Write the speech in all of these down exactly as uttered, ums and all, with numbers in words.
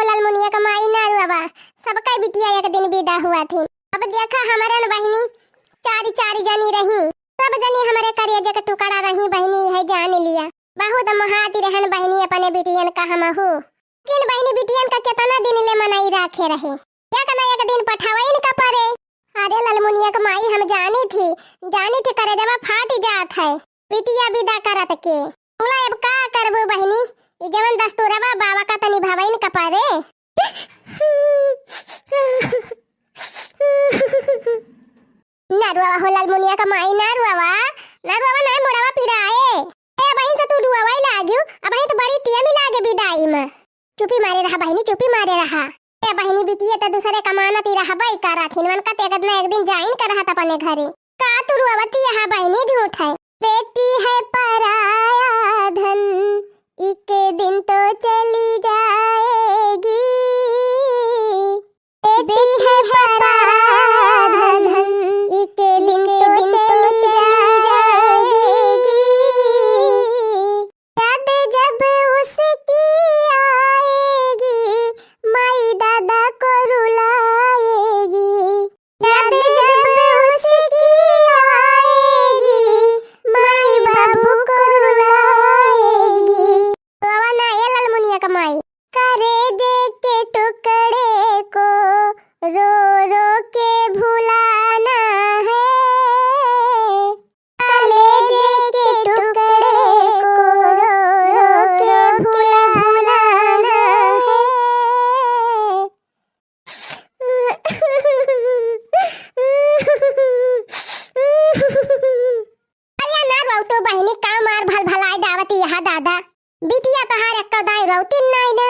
ओ ललमुनिया क माई ना रुआवा, सबका बिटिया एक दिन विदा हुआ थी। अब देखा हमरन बहिनी चारि चारि जनी रही, सब जनी हमरे करेजे क टुकड़ा रही बहिनी, है जान लिया। बहुत मोहाती रहन बहिनी अपने बिटियन का हमहू। लेकिन बहिनी बिटियन का केतना दिन ले मनई राखे रहे, एक ना एक दिन पठावइन का परे। अरे ललमुनिया क माई हम जानी थी, जानी थी करेजवा फाटि जात है बिटिया विदा करत के। बोला अब का करबू बहिनी, ई जवन दस्तूरवा बाबा का तनी भवइन का परे। ना रुआवा हो ललमुनिया क माई, ना रुआवा, ना रुआवा, ना मुड़वा पिराए। ए बहिन से तू रुआवा ही लाग्यू, अब ही तो बड़ी टेम लागे विदाई में। चुपी मारे रहा बहिनी, चुपी मारे रहा। ए बहिनी बिटिया त दूसरे कमानत ही रहबई करत हिन, उनका ते एक दिन ना एक दिन जाइन करहत अपने घरे। का तू रुआवती यहाँ बहिनी झूठ है। बेटी है पराया धन, एक दिन तो चली जाएगी। बेटी है पराया धन, एक दिन तो चली जाएगी। याद जब उसकी आएगी, माई दादा को रुलाएगी। याद जब उसकी आएगी, माई बाबू को रुलाएगी। रोवा ना ए ललमुनिया क माई। करेजे के टुकड़े को रो रो के भुलाना है। कलेजे के टुकड़े को रो रो के भुलाना है। अरे ना रोऊ तू बहिनी, का मार भल भलाई डावती यहाँ दादा। बिटिया तोहार एक्को दाई रोती नाई ना।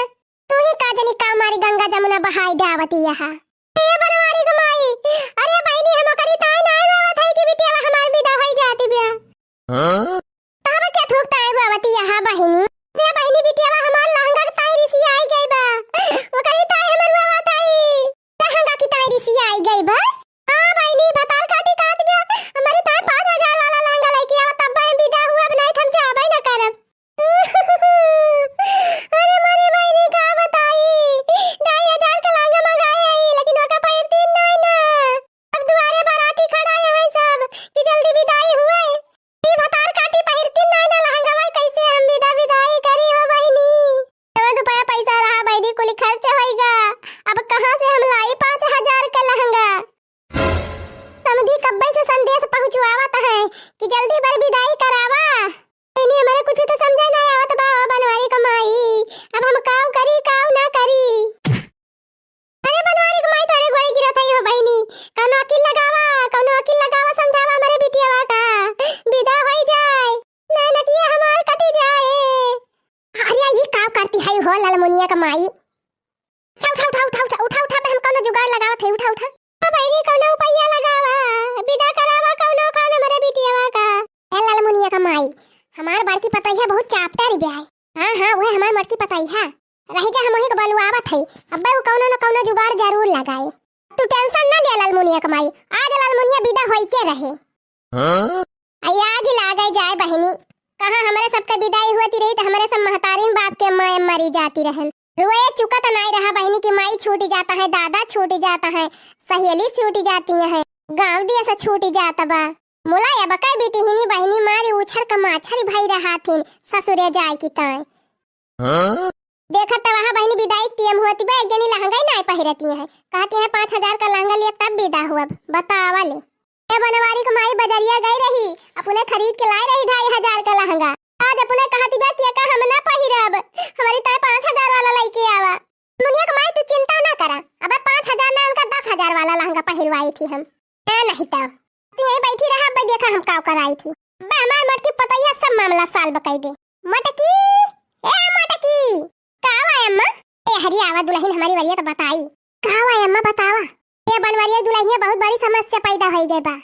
तू ही का जनी का मारी गंगा जमुना बहाई डावती यहाँ। ए बनवारी क माई, अरे बहिनी हम ओकरी ताई नाई रोवत हई कि बिटिया हमार विदा होई जाती बिया। हाँ? तब के थूक ताई रोवती यहाँ बहिनी। अरे बहिनी बिटिया हमार लहंगा क ताई रिसियाई गई बा। ओकरी ताई हमर रोवत हई। लहंगा की ताई रिसियाई गई बा। हाँ बहिनी भतार काटी कहत बिया। हमारी ताई पाँच हजार वाला लहंगा लेके आवा तब हम विदा हुआ, अब नाई त हम जाबे ना करब। अरे मोरी बहिनी का बताई, ढाई हजार क लहंगा मंगाए आई, लेकिन ओका पहिरती नाई ना। अब दुआरे बाराती खड़ा है सब कि जल्दी विदाई हुए। ई भतार काटी पहिरती नाई ना लहंगा, भाई कैसे हम विदा विदाई करी हो बहिनी? जवन रुपया पैसा रहा बहिनी कुल खर्च होइगा, अब कहाँ से हम लाई पाँच हजार क लहंगा? समधी कब्बे से संदेश पहुँचवावत है कि जल्दी बर विदाई करावा। इन्हीं हमरे कुछ तो समझे ना आवत बा, ओ बनवारी क माई, अब हम काऊ करी, काऊ ना करी। अरे बनवारी क माई, तोरे गोड़े गिरत हई हो बहिनी, कौनो अकिल लगावा, कौनो अकिल लगावा, समझावा हमरे बिटियावा का, विदा होई जाए, नहीं नकिया हमार कटी जाए। अरे ई काऊ करती हई हो ललमुनिया क माई, उठा, उठा, उठा, बे हम कौनो जुगाड़ लगावत हई, उठा, उठा। ओ बहिनी, कौनो उपैया लगावा, विदा करावा कौनो खान हमरे बिटियावा का। ए ललमुनिया क माई, हमार बड़की पतैया बहुत चापटा री ब्याय। हाँ, हाँ, वह हमार बड़की पतैया। रही जा, हम वही के बलुआवत हई, अब्बे वो कौनो न कौनो जुगाड़ जरूर लगाए। तू tension न ले ललमुनिया क माई, आज ललमुनिया विदा होई के रहे। हाँ? आई आगी लागे जाए बहिनी, कहाँ हमरे सबके विदाई होती रही त हमरे सब महतारिन बाप के माय मरी जाती रहन। रोए चुकत नाई रहा बहिनी कि माई छूट जाता है, दादा छूट जाता है, सहेली छूट जाती है, गाँव दिया से छूट जात बा। मुला अब का बिटिहिनी बहिनी मारी उछर क माछरी भई रहा थिन ससुरे जाए की ताई। हाँ? देखत त वहाँ बहिनी विदाई टेम होती बा, एक जनी लहंगा ही नाई पहिरती है, कहती है पाँच हजार क लहंगा लिए तब विदा हुआ, बतावा ले। ए बनवारी क माई बजरिया गई रही, अपने खरीद के लाई रही ढाई हजार क लहंगा। आज अपने कहती बा कि एका हम ना पहिरब, हमारी ताई पाँच हजार वाला लइके आवा। मुनिया क माई तू चिंता ना करा, अबे पाँच हजार ना उनका दस हजार वाला लहंगा पहिरवाई थी हम। ए नहीं तो तू यही बैठी रहा, अबे देखा हम काव कराई थी। बे हमार मटकी पतैया सब मामला solve कई दे। मटकी, ए मटकी, का हुआ अम्मा? ए हरी आवा दुलहिन हमारी वरिया त बताई। का हुआ अम्मा बतावा। ए बनवरिया दुलहिनिया बहुत बड़ी समस्या पैदा होई गई बा।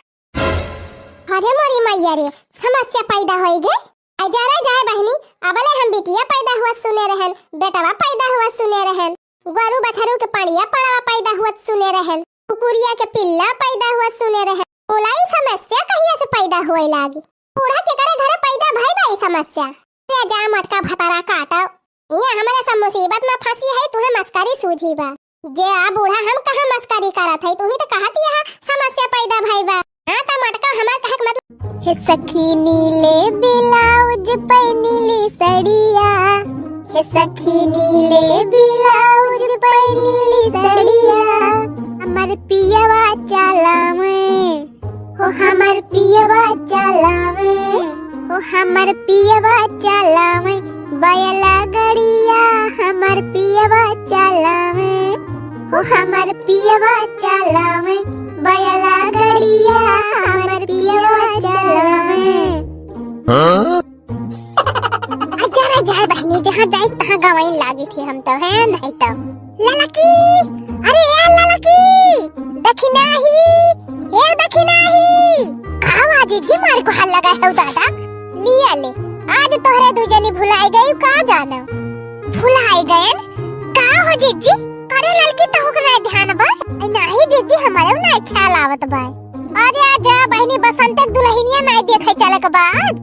अरे मोरी मैया रे, समस्या पैदा होई गई। आई जा रे जाए बहिनी, अबले हम बिटिया पैदा हुआ सुने रहन, बेटवा पैदा हुआ सुने रहन, गोरू बछरू के पड़िया पड़वा पैदा हुआ सुने रहन, कुकुरिया के पिल्ला पैदा हुआ सुने रहन। बोला ई समस्या कहिया से पैदा होए लागी? बूढ़ा के करे घरे पैदा भई बा ई समस्या? रे जा मटका भतारा काटो। ये हमरे सब मुसीबत में फंसी है, तुहे मस्करी सूझी बा। जे आ बूढ़ा हम कहाँ मस्करी करत है, तू ही तो कहत यह समस्या पैदा भई बा। हाँ, त मटका हमार कहे के मतलब, हे सखी नीले ब्लाउज पे नीली सड़िया, हे सखी नीले ब्लाउज पे नीली सड़िया, हमर पियवा चलावे, हो हमर पियवा चलावे, हो हमर पियवा चलावे, बैला गड़िया हमर पियवा चलावे, हो हमर पियवा चलावे, बैला गड़िया हमर पियवा चलावे। हाँ? आ जरा जाए बहिनी, जहाँ जाए तहाँ गवाइन लागी थी हम तो, है नहीं तो। ललकी, अरे ए ललकी, दखिनाही, ए दखिनाही। का हुआ जीजी, मार को हल्ला गए हो दादा? लिया ले, आज तोहरे दू जनी भुलाई गई का जानो? भुलाई गए? का हो जीजी? अरे ललकी, तहु के नाई ध्यान बा? ए, नाही जीजी, हमारे नाई ख्याल आवत बा। अरे आजा बहिनी, बसंत के दुल्हनिया नाई देखे चले के बा आज।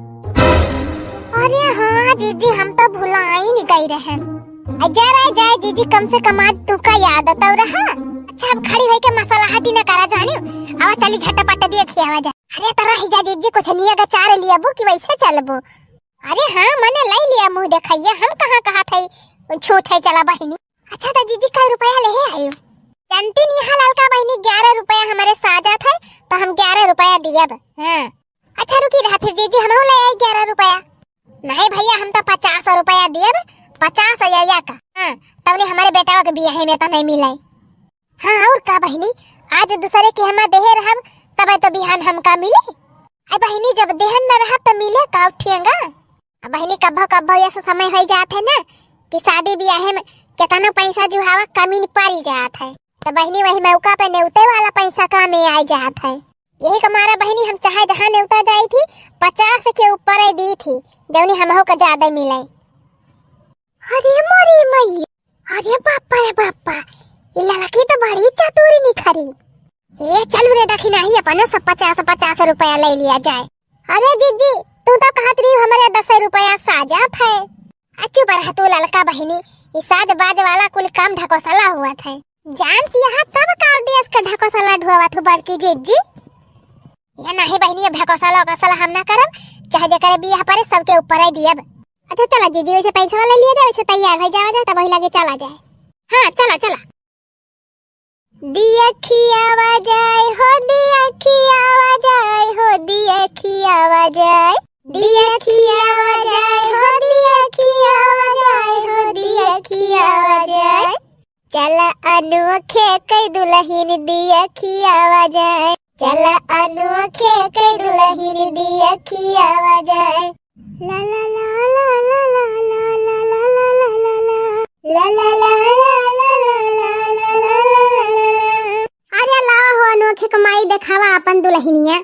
अरे हाँ जीजी, हम तो भुलाई नहीं गई रहे। आ, जा रे, जा जीजी, कम से कम आज तुका याद तो रहा। अच्छा, अब खड़ी होई के मसाला हाटी न करा जानी। आवा चली झटपट दिए खियावा जा। अरे त रही जा जीजी, कुछ निया का चार लियाबू कि वैसे चलबू? अरे हाँ, मने लाई लिया मुँह देखैया, हम कहाँ कहा थे छूट है चला बहिनी। अच्छा त जीजी, कै रुपया ले है आयु? जानती नहीं, हाँ ललका बहिनी, ग्यारह रुपया हमारे साजा थे, तो हम ग्यारह रुपया दियब। हाँ। अच्छा रुकी रहा फिर जीजी, हम ले आई ग्यारह रुपया। नहीं भैया, हम तो पचास रुपया दियब, पचास हजार का। हाँ, तवने हमारे बेटवा के बियाहे में तो नहीं मिले। हाँ, और का बहिनी, आज दूसरे के हमा देहे रहब, तबे तो बिहान हमका मिले। अरे बहिनी, जब देहन न रहब त मिले का उठिएगा? अब बहिनी, कब्बो कब्बो ऐसा समय हो जात है ना कि शादी बियाहे में कितना पैसा जुहावा कमी न पड़ी जात है। तो बहिनी, वही मौका पे नेवते वाला पैसा कामे आ जात है। यही के मारा बहिनी, हम चाहे जहाँ नेवता जाई थी, पचास के ऊपर ही दी थी, जौनी हमहू के ज्यादा मिले। अरे मोरी मैया, अरे बापा रे बापा, ये लड़की तो बड़ी चतुरी निखरी। ए चलू रे दखिनाही, अपनो सब पचास पचास रुपया ले लिया जाए। अरे जीजी, तू तो कहत रही हमारे दस रुपया साजा थे। आ चुप रह तू ललका बहिनी, ई साज बाज वाला कुल काम ढकोसला हुआ थे। जानती है तब का देश के ढकोसला ढुआवत हो बड़की जीजी। ये नहीं बहिनी, ये ढकोसला ओकोसला हम ना करब, चाहे जे करे बियाह परे सबके ऊपर ही दियब। अच्छा चला जीजी, वैसे पैसा वाला लिया जाए, वैसे तैयार हो जावा जाए, तब वही लगे चला जाए। हाँ चला चला। दिया खियावा जाए हो, दिया खियावा जाए हो, दिया खियावा जाए, दिया खियावा जाए हो, दिया खियावा जाए हो, दिया खियावा जाए। चला अनोखे के दुल्हन दिया खियावा जाए, चला अनोखे के दुल्हन दिया खियावा जाए। ला ला ला ला। अरे लावा हो अनोखे के माई, देखावा अपन दुल्हनिया।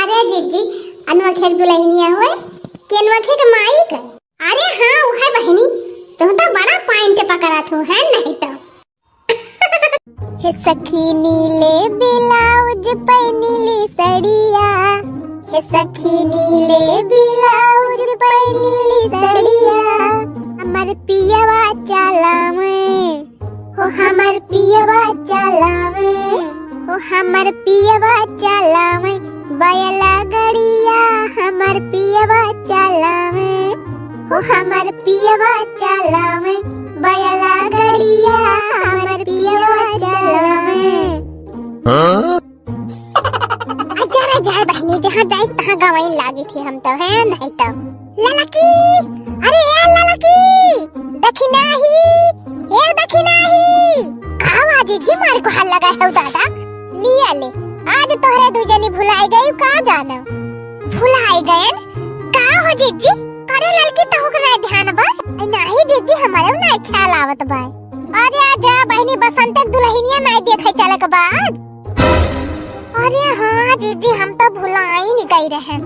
अरे जीजी, अनोखे के दुल्हनिया होए कि अनोखे के माई के? अरे हाँ, उहे बहिनी, तुम तो बड़ा point पकड़त हो, है नहीं तो। हे सखी नीले ब्लाउज पे नीली सड़िया, हे सखी नीले ब्लाउज पे नीली सड़िया, हमर पियवा चलावे, हो हमर पियवा चलावे, हो हमर पियवा चलावे, बैला गड़िया हमर पियवा चलावे, हो हमर पियवा चलावे, बैला गड़िया हमर पियवा चलावे। हाँ? आ, जा रे, जा बहिनी, जहाँ जाए तहाँ गवाइन लागी थी हम तो, है नहीं तो। ललकी, अरे ए ललकी, दखिनाही, ए दखिनाही। का हुआ जीजी, मार को हल्ला गए हो दादा? लिया ले, आज तोहरे दू जनी भुलाई गई का जानो? भुलाई गए? का हो जीजी? अरे ललकी, तहु के नाई ध्यान बा? ए, नाही जीजी, हमारे नाई ख्याल आवत बा। अरे आजा बहिनी, बसंत के दुल्हनिया नाई देखे चले के बा आज। अरे हाँ जीजी, हम तो भुलाई नहीं गई रहे।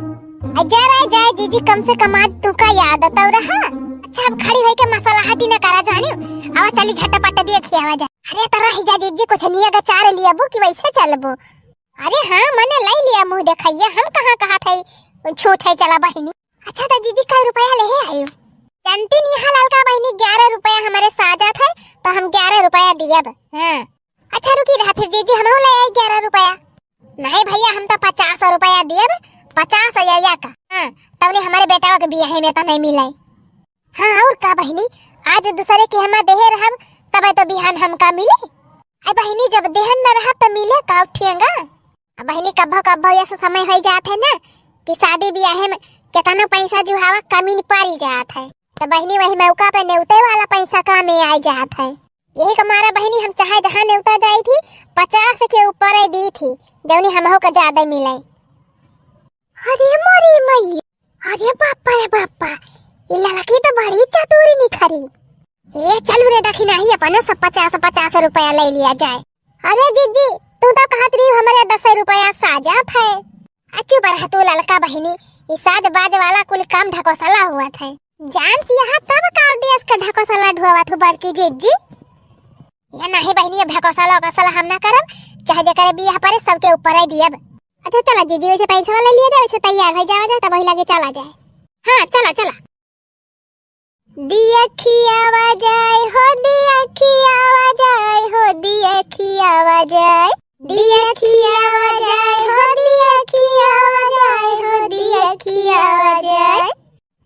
आ, जा रे, जा जीजी, कम से कम आज तुका याद तो रहा। अच्छा, अब खड़ी होई के मसाला हाटी न करा जानी। आवा चली झटपट दिए खियावा जा। अरे त रही जा जीजी, कुछ निया का चार लियाबू कि वैसे चलबू? अरे हाँ, मने लाई लिया मुँह देखैया, हम कहाँ कहा थे छूट है चला बहिनी। अच्छा त जीजी, कै रुपया ले है आयु? जानती नहीं है ललका बहिनी, ग्यारह रुपया हमरे साजत है, तो हम ग्यारह रुपया दियब। हाँ। अच्छा रुकी रहा फिर जीजी, हमहू ले आई ग्यारह रुपया। नहीं भैया, हम तो पचास रुपया दियब, पचास हजार का। हाँ, तबले हमरे बेटवा के बियाहे में तो नहीं मिले। हाँ, और का बहिनी, आज दूसरे के हमा देहे रहब, तब तो बिहान हमका मिले। अरे बहिनी, जब देहन न रहब तो मिले का उठिएगा? अब बहिनी, कब्बो कब्बो ऐसा समय हो जात है ना कि शादी बियाहे में कितना पैसा जुहावा कमी न पड़ी जात है, तो बहिनी वही मौका पे नेवते वाला पैसा काम में आ जात है। यही के मारा बहिनी हम चाहे जहाँ नेवता जाई थी, पचास के ऊपर ही दी थी, जौनी हमहू के ज्यादा मिले। अरे मोरी मई, अरे बापा रे बापा, ये लड़की तो बड़ी चतुरी निखरी। ए चलू रे दखिना ही, अपने सब पचास पचास रुपया ले लिया जाए। अरे जीजी, तू तो कहत रही हमारे दस रुपया साजत है। अच्छू बरह तू ललका बहिनी, ई साज बाज वाला कुल काम ढकोसला हुआ था। जानती है तब का देश के ढकोसला ढोवत हो बड़की जीजी। ये नहीं बहिनी, अब ढकोसला ओकोसला हम ना करब, चाहे जेकरे बियाह परे सबके ऊपर ही दियब। अच्छा चला जीजी, वैसे पैसा वाला लिया जाए, वैसे तैयार हो जावा जाए, तब वही लगे चला जाए। हाँ चला चला। दिया खियावा जाए हो, दिया खियावा जाए हो, दिया खियावा जाए। दिया खियावा जाए हो, दिया खियावा जाए हो, दिया खियावा जाए।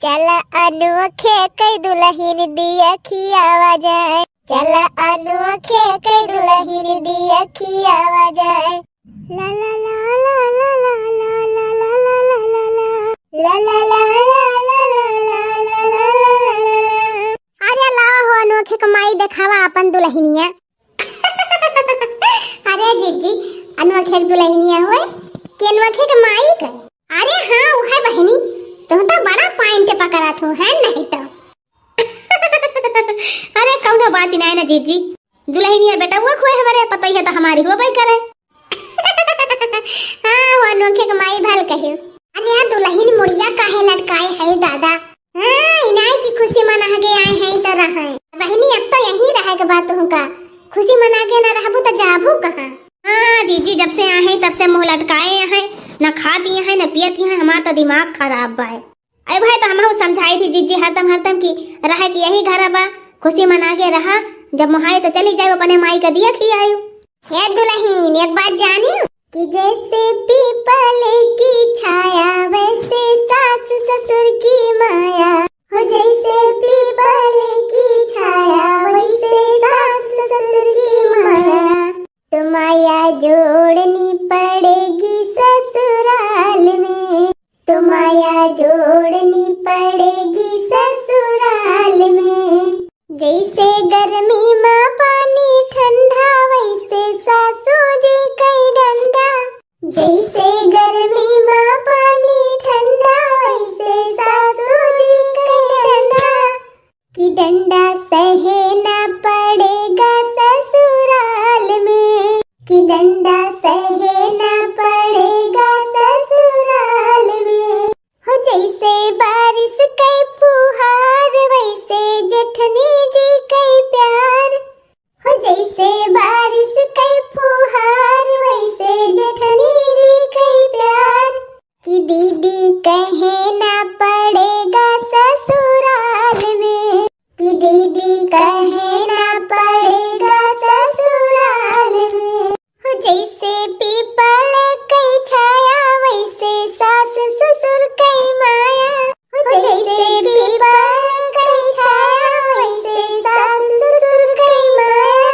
चला अनोखे कई दुलहिन दिया खियावा जाए। चला अनोखे कई दुलहिन दिया खियावा जाए। ला ला ला। अरे लावा हो अनोखे क माई, देखावा अपन दुलहिनिया। अरे जीजी, अनोखे क दुलहिनिया होए कि अनोखे क माई के? अरे हाँ, उहे बहिनी, तुम तो बड़ा point पकड़त हो, है नहीं तो। अरे कौनो बात नहीं ना जीजी, दुलहिनिया बेटउआ क होए हमरे, पतोहिया तो हमारी होबे करे। हाँ, वो अनोखे क माई भल कहे। अरे यार, दुलहिन मुड़िया काहे लटकाए है दादा? हाँ, इनाय की खुशी मना के आए हैं तो रहे। बहिनी, अब तो यहीं रहे के बात तुमका। खुशी मना के ना रहबू तो जाबू कहाँ? हाँ जीजी, जब से आए हैं तब से मुँह लटकाए हैं, न खाती हैं न पियती हैं, हमार तो दिमाग खराब बाय। अरे भाई, तो हमहू समझाई थी जीजी हरदम हरदम कि रहे कि यही घर बा, खुशी मना के रहा, जब मोहाए तो चली जाए अपने माई का दिया खियायु। हे दुलहिन, एक बात जानियो कि जैसे पीपल की छाया वैसे सास ससुर की माया, हो जैसे पीपल की छाया वैसे सास ससुर की माया। तो माया जोड़नी पड़ेगी ससुराल में, तो माया जोड़नी पड़ेगी ससुराल में। जैसे गर्मी मा पानी ठंडा, वैसे सासू जी कई डंडा। जैसे गर्मी मा पानी ठंडा, वैसे सासू जी कई डंडा। कि डंडा सहना पड़ेगा ससुराल में, कि डंडा सहना पड़ेगा ससुराल में। हो जैसे बारिश के फुहार, वैसे जेठनी जी के प्यार। हो जैसे बारिश के फुहार, वैसे जेठनी जी के प्यार। कि दीदी कहना पड़ेगा ससुराल में, कि दीदी कहना पड़ेगा ससुराल में। हो जैसे पीपल के छाया, वैसे सास ससुर के माया। हो जैसे पीपल के छाया, वैसे सास ससुर के माया।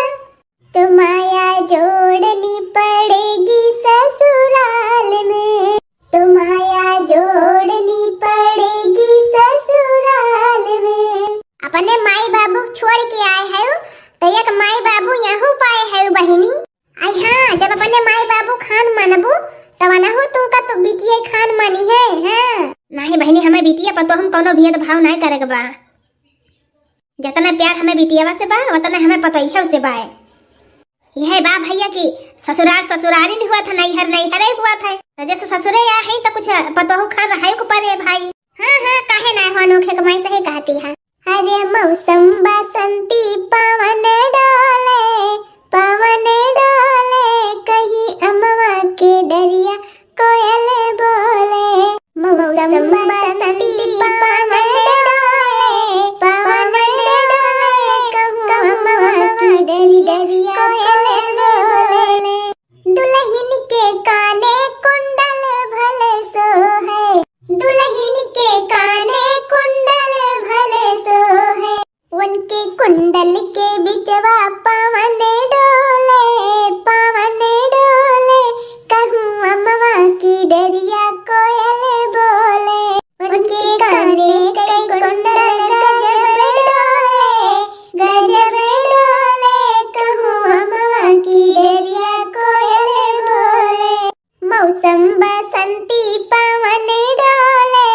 तो माया जोड़नी पड़ेगी ससुराल में, तो माया जोड़नी पड़ेगी ससुराल में। अपने माई बाबू छोड़ के आए हैं, तो एक माई बाबू यहू पाए हैं बहिनी। आई हाँ, जब अपने माई बाबू खान मानबू, तब अनहू तू का तो बिटिया खान मानी है, हाँ। नहीं बहिनी, हमें बिटिया पर तो हम कौनो भेदभाव नहीं करे के बा। जतना प्यार हमें बिटियावा से बा, वतना हमें पतोहिया से बा। यह बा भैया कि ससुरार ससुरारी नहीं हुआ था, नैहर नैहरे हुआ था। तो जैसे ससुरे आ है तो कुछ पतोहू खान रहे को परे भाई। हाँ, हाँ, काहे ना हो, अनोखे क माई सही कहती है। अरे मौसम बसंती पवन डोले, पवन डोले, कहीं अमवा के डरिया कोयल बोले। मौसम बसंती पवन डोले, कोयल बोले। दुलहिन के काने कुंडल भले सोहे, दुलहिन के काने कुंडल भले सोहे। उनके कुंडल के बिचवा पवन डोले, पवन डोले। कहूँ अमवा की डरिया कोयल बोले। उनके काने के कुंडल गजब डोले, गजब डोले। कहूँ अमवा की डरिया कोयल बोले। मौसम बसंती पवन डोले,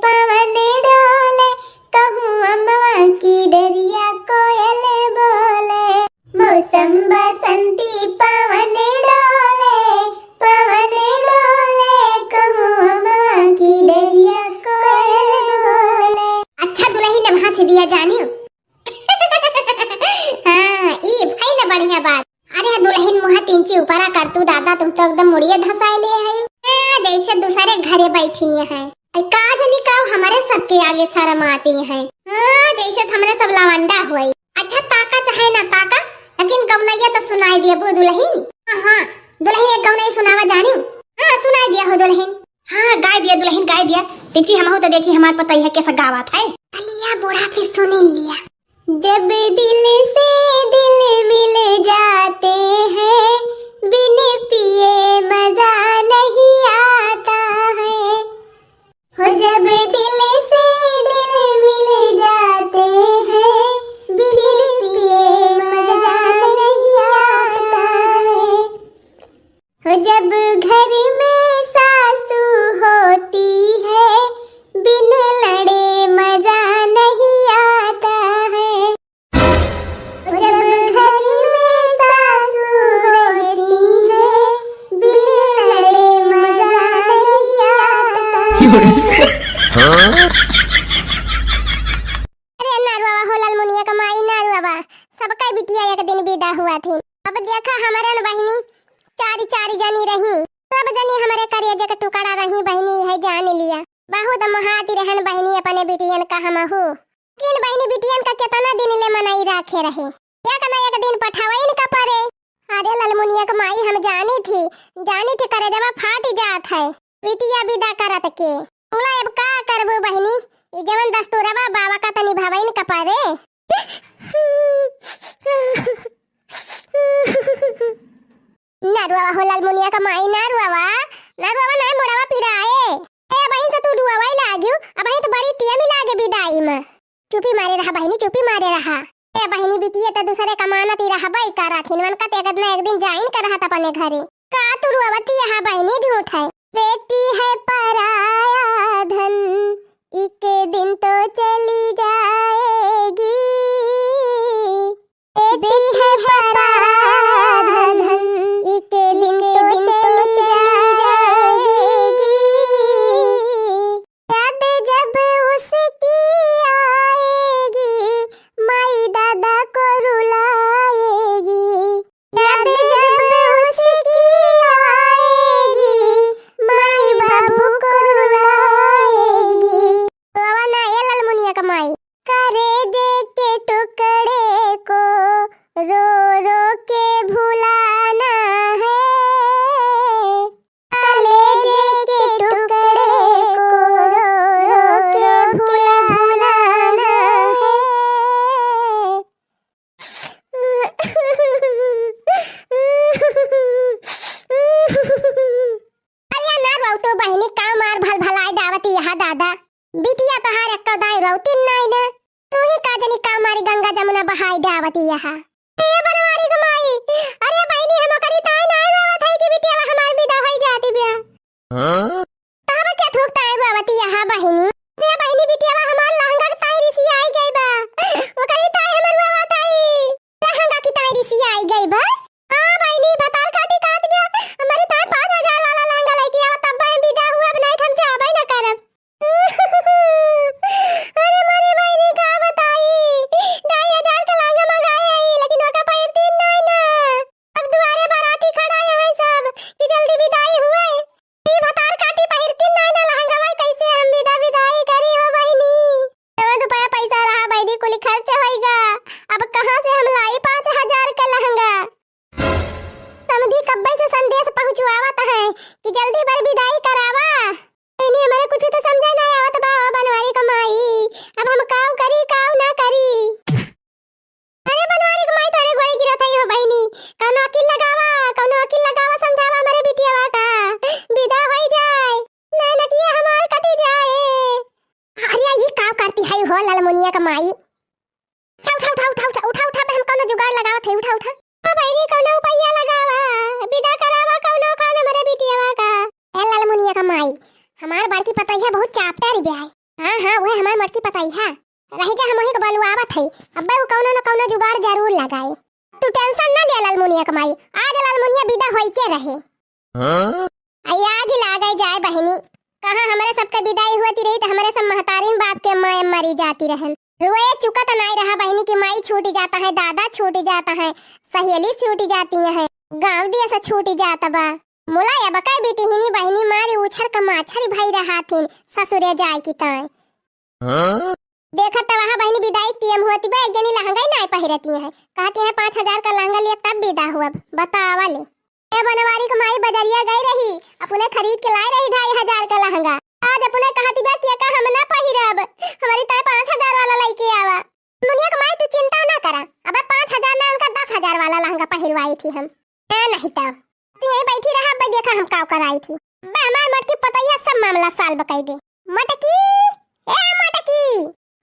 पवन डोले। कहूँ अमवा की डरिया कोयल बोले। मौसम बसंती पवन डोले, पवन डोले। कहूँ अमवा की डरिया कोयल बोले। अच्छा दुलहिन, अब हँस दिया जानियो। हाँ, ई भई न बढ़िया बात। अरे दुलहिन मुँह तिनची ऊपरा कर तू दादा, तुम तो एकदम मुड़िए धसाए ले है। हाँ, जैसे दूसरे घरे बैठी है। अरे का जनी का हमरे सबके आगे शर्माती है। हाँ, जैसे हमरे सब लवंडा हुई। अच्छा ताका चाहे ना ताका, लेकिन गवनैया तो सुनाई दिया बो दुलहिन। हाँ, हाँ, दुलहिन एक गवनई सुनावा जानियो। हाँ, सुनाई दिया हो दुलहिन। हाँ, गाय दिया दुलहिन, गाय दिया। तिची हमहू तो देखी हमार पतैया कैसा गावत है। चलिया बूढ़ा फिर सुनी लिया। जब दिल से दिल मिल जाते हैं, बिन पिए मजा नहीं आता है। हो जब दिल से दिल मिल जाते हैं, बिन पिए मजा नहीं आता है। हो जब घर में सासू होती है, बिन लड़े मजा नहीं आता है। हो जब घर में सासू होती है, बिन लड़े मजा नहीं आता है। हाँ? अरे नारुआ हो ललमुनिया का माई नारुआ, सबका बिटिया एक दिन विदा हुआ थी। अब देखा हमरे न बहिनी चारी चारी जनी रही, सब जनी हमरे करेजे के टुकड़ा रही बहिनी, है जान लिया। बहुत मोहाती रहन बहिनी अपने बिटियन का हमहू। लेकिन बहिनी बिटियन का केतना दिन ले मनई राखे रहे, एक न एक दिन पठवइन का परे। अरे ललमुनिया के माई हम जानी थी, जानी थी करेजवा फाट जात है बिटिया विदा करत के। बोला अब का करबू बहिनी, ई जवन दस्तूरवा बाबा का तनी भवइन का परे। नरुआ हो ललमुनिया का माई, नरुआ, नरुआ ना मोड़वा पिराए। ए बहिन से तू रुआवा ही लाग्यू, अब बहिन तो बड़ी टेम लागे विदाई में। चुपी मारे रहा बहिनी, चुपी मारे रहा। ए बहिनी बिटिया तो दूसरे का मानत ही रहबई करत हिन, मन का ते एक न एक दिन जाइन करत अपने घरे। का तू रुआवती यहाँ बहिनी झूठ है। बेटी है पराया धन, एक दिन तो चली जाएगी। बेटी है पराया धन, एक दिन तो चली जाएगी। याद जब उसकी आएगी, माई दादा को रुलाएगी। याद जब उसकी आएगी, माई बाबू को रुलाएगी। रोवा ना ए ललमुनिया का माई। करेजे के टुकड़े को रो रो के भुलाना है। कलेजे के टुकड़े को रो रो के भुलाना है। अरे ना रोऊ तू बहिनी, का मार भल भलाई डावती यहाँ दादा। बिटिया तोहार एक्को दाई रोती नाई ना। तू ही का जनी का मारी गंगा जमुना बहाई डावती यहाँ। ए बनवारी क माई, अरे बहिनी हम ओकरी ताई नाई रोवत हई कि बिटिया हमार विदा होई जाती बिया। हाँ? तब क्या थूक ताई रोवती यहाँ बहिनी? अरे बहिनी बिटिया हमार लहंगा के ताई रिसी आई गई बा। ओकरी ताई हमर रोवत हई। लहंगा की ताई रिसी आई गई बा। हाँ बहिनी भतार काटी काट गया। हमारी ताई पाँच हजार वाला लहंगा लेके आवा तब बहन विदा हुआ, अब नहीं तो हम जाबे न करब। अरे मोरी बहिनी का बताई, ढाई हजार का लहंगा मंगाए आई, लेकिन ओका पहिरती नाई ना। अब दुआरे बाराती खड़ा यहाँ सब कि जल्दी विदाई हुए। ई भतार काटी पहिरती नाई ना लहंगा, कैसे हम विदा विदाई करी हो बहिनी? जवन रुपया पैसा रहा बहिनी कुल खर्च होई गा। कि जल्दी बर बिदाई करावा। इन्हीं हमरे कुछ तो समझे ना आवत बा, ओ बनवारी क माई, अब हम काऊ करी, काऊ ना करी। अरे बनवारी क माई, तोरे गोड़े गिरत हई हो बहिनी, कौनो अकिल लगावा, कौनो अकिल लगावा, समझावा हमरे बिटियावा का, बिदा होई जाए, ना नकिया हमार कटी जाए। अरे ई का करती है हो ललमुनिया क माई? उठा, उठा, उठा, बे हम कौनो जुगाड़ लगावत है, उठा, उठा। ओ बहिनी, कौनो उपाया लगावा, बिदा करावा कौनो खान हमरे बिटियावा का। ए ललमुनिया क माई, हमार बड़की पतैया बहुत चापटर बे है। हाँ, हाँ, वह हमार मोटकी पतैया। रही जा, हम वही के बलुआवत है, अब्बे वो कौनो न कौनो जुगाड़ जरूर लगाए। तू tension ना लिया ललमुनिया क माई, आज ललमुनिया बिदा होई के रहे। हाँ? आई आग लागे जाए बहिनी, कहाँ हमरे सबके बिदाई हुअती रही त हमरे सब महतारिन बाप के माय मरी जाती रहन। रोए चुकत नाई रहा बहिनी कि माई छूट जाता है, दादा छूट जाता है, सहेली छूट जाती है, गाँव दिया से छूट जाता बा। मुला अब कई बिटिहिनी बहिनी मारी उछर क माछरी भई रहा थिन ससुरे जाए की ताई। हाँ? देखत त वहाँ बहिनी बिदाई क टेम होती बा, एक जनी लहंगा ही नाई पहिरती है, कहती है पाँच हजार क लहंगा लिया तब बिदा हुआ, बतावा ले। ए बनवारी क माई बजरिया गई रही, अपने खरीद के लाई रही ढाई हजार क लहंगा। आज अपने कहती बा कि एका हम ना पहिरब, हमरी ताई पाँच हजार वाला लइके आवा। दुनिया क माई तू चिंता ना करा, अब पाँच हजार ना उनका दस हजार वाला लहंगा पहिरवाई थी हम। ए नहीं तो तू यही बैठी रहा, अब देखा हम काव कराई थी। बे हमार मोटकी पतैया सब मामला solve कई दे। मोटकी, ए मोटकी,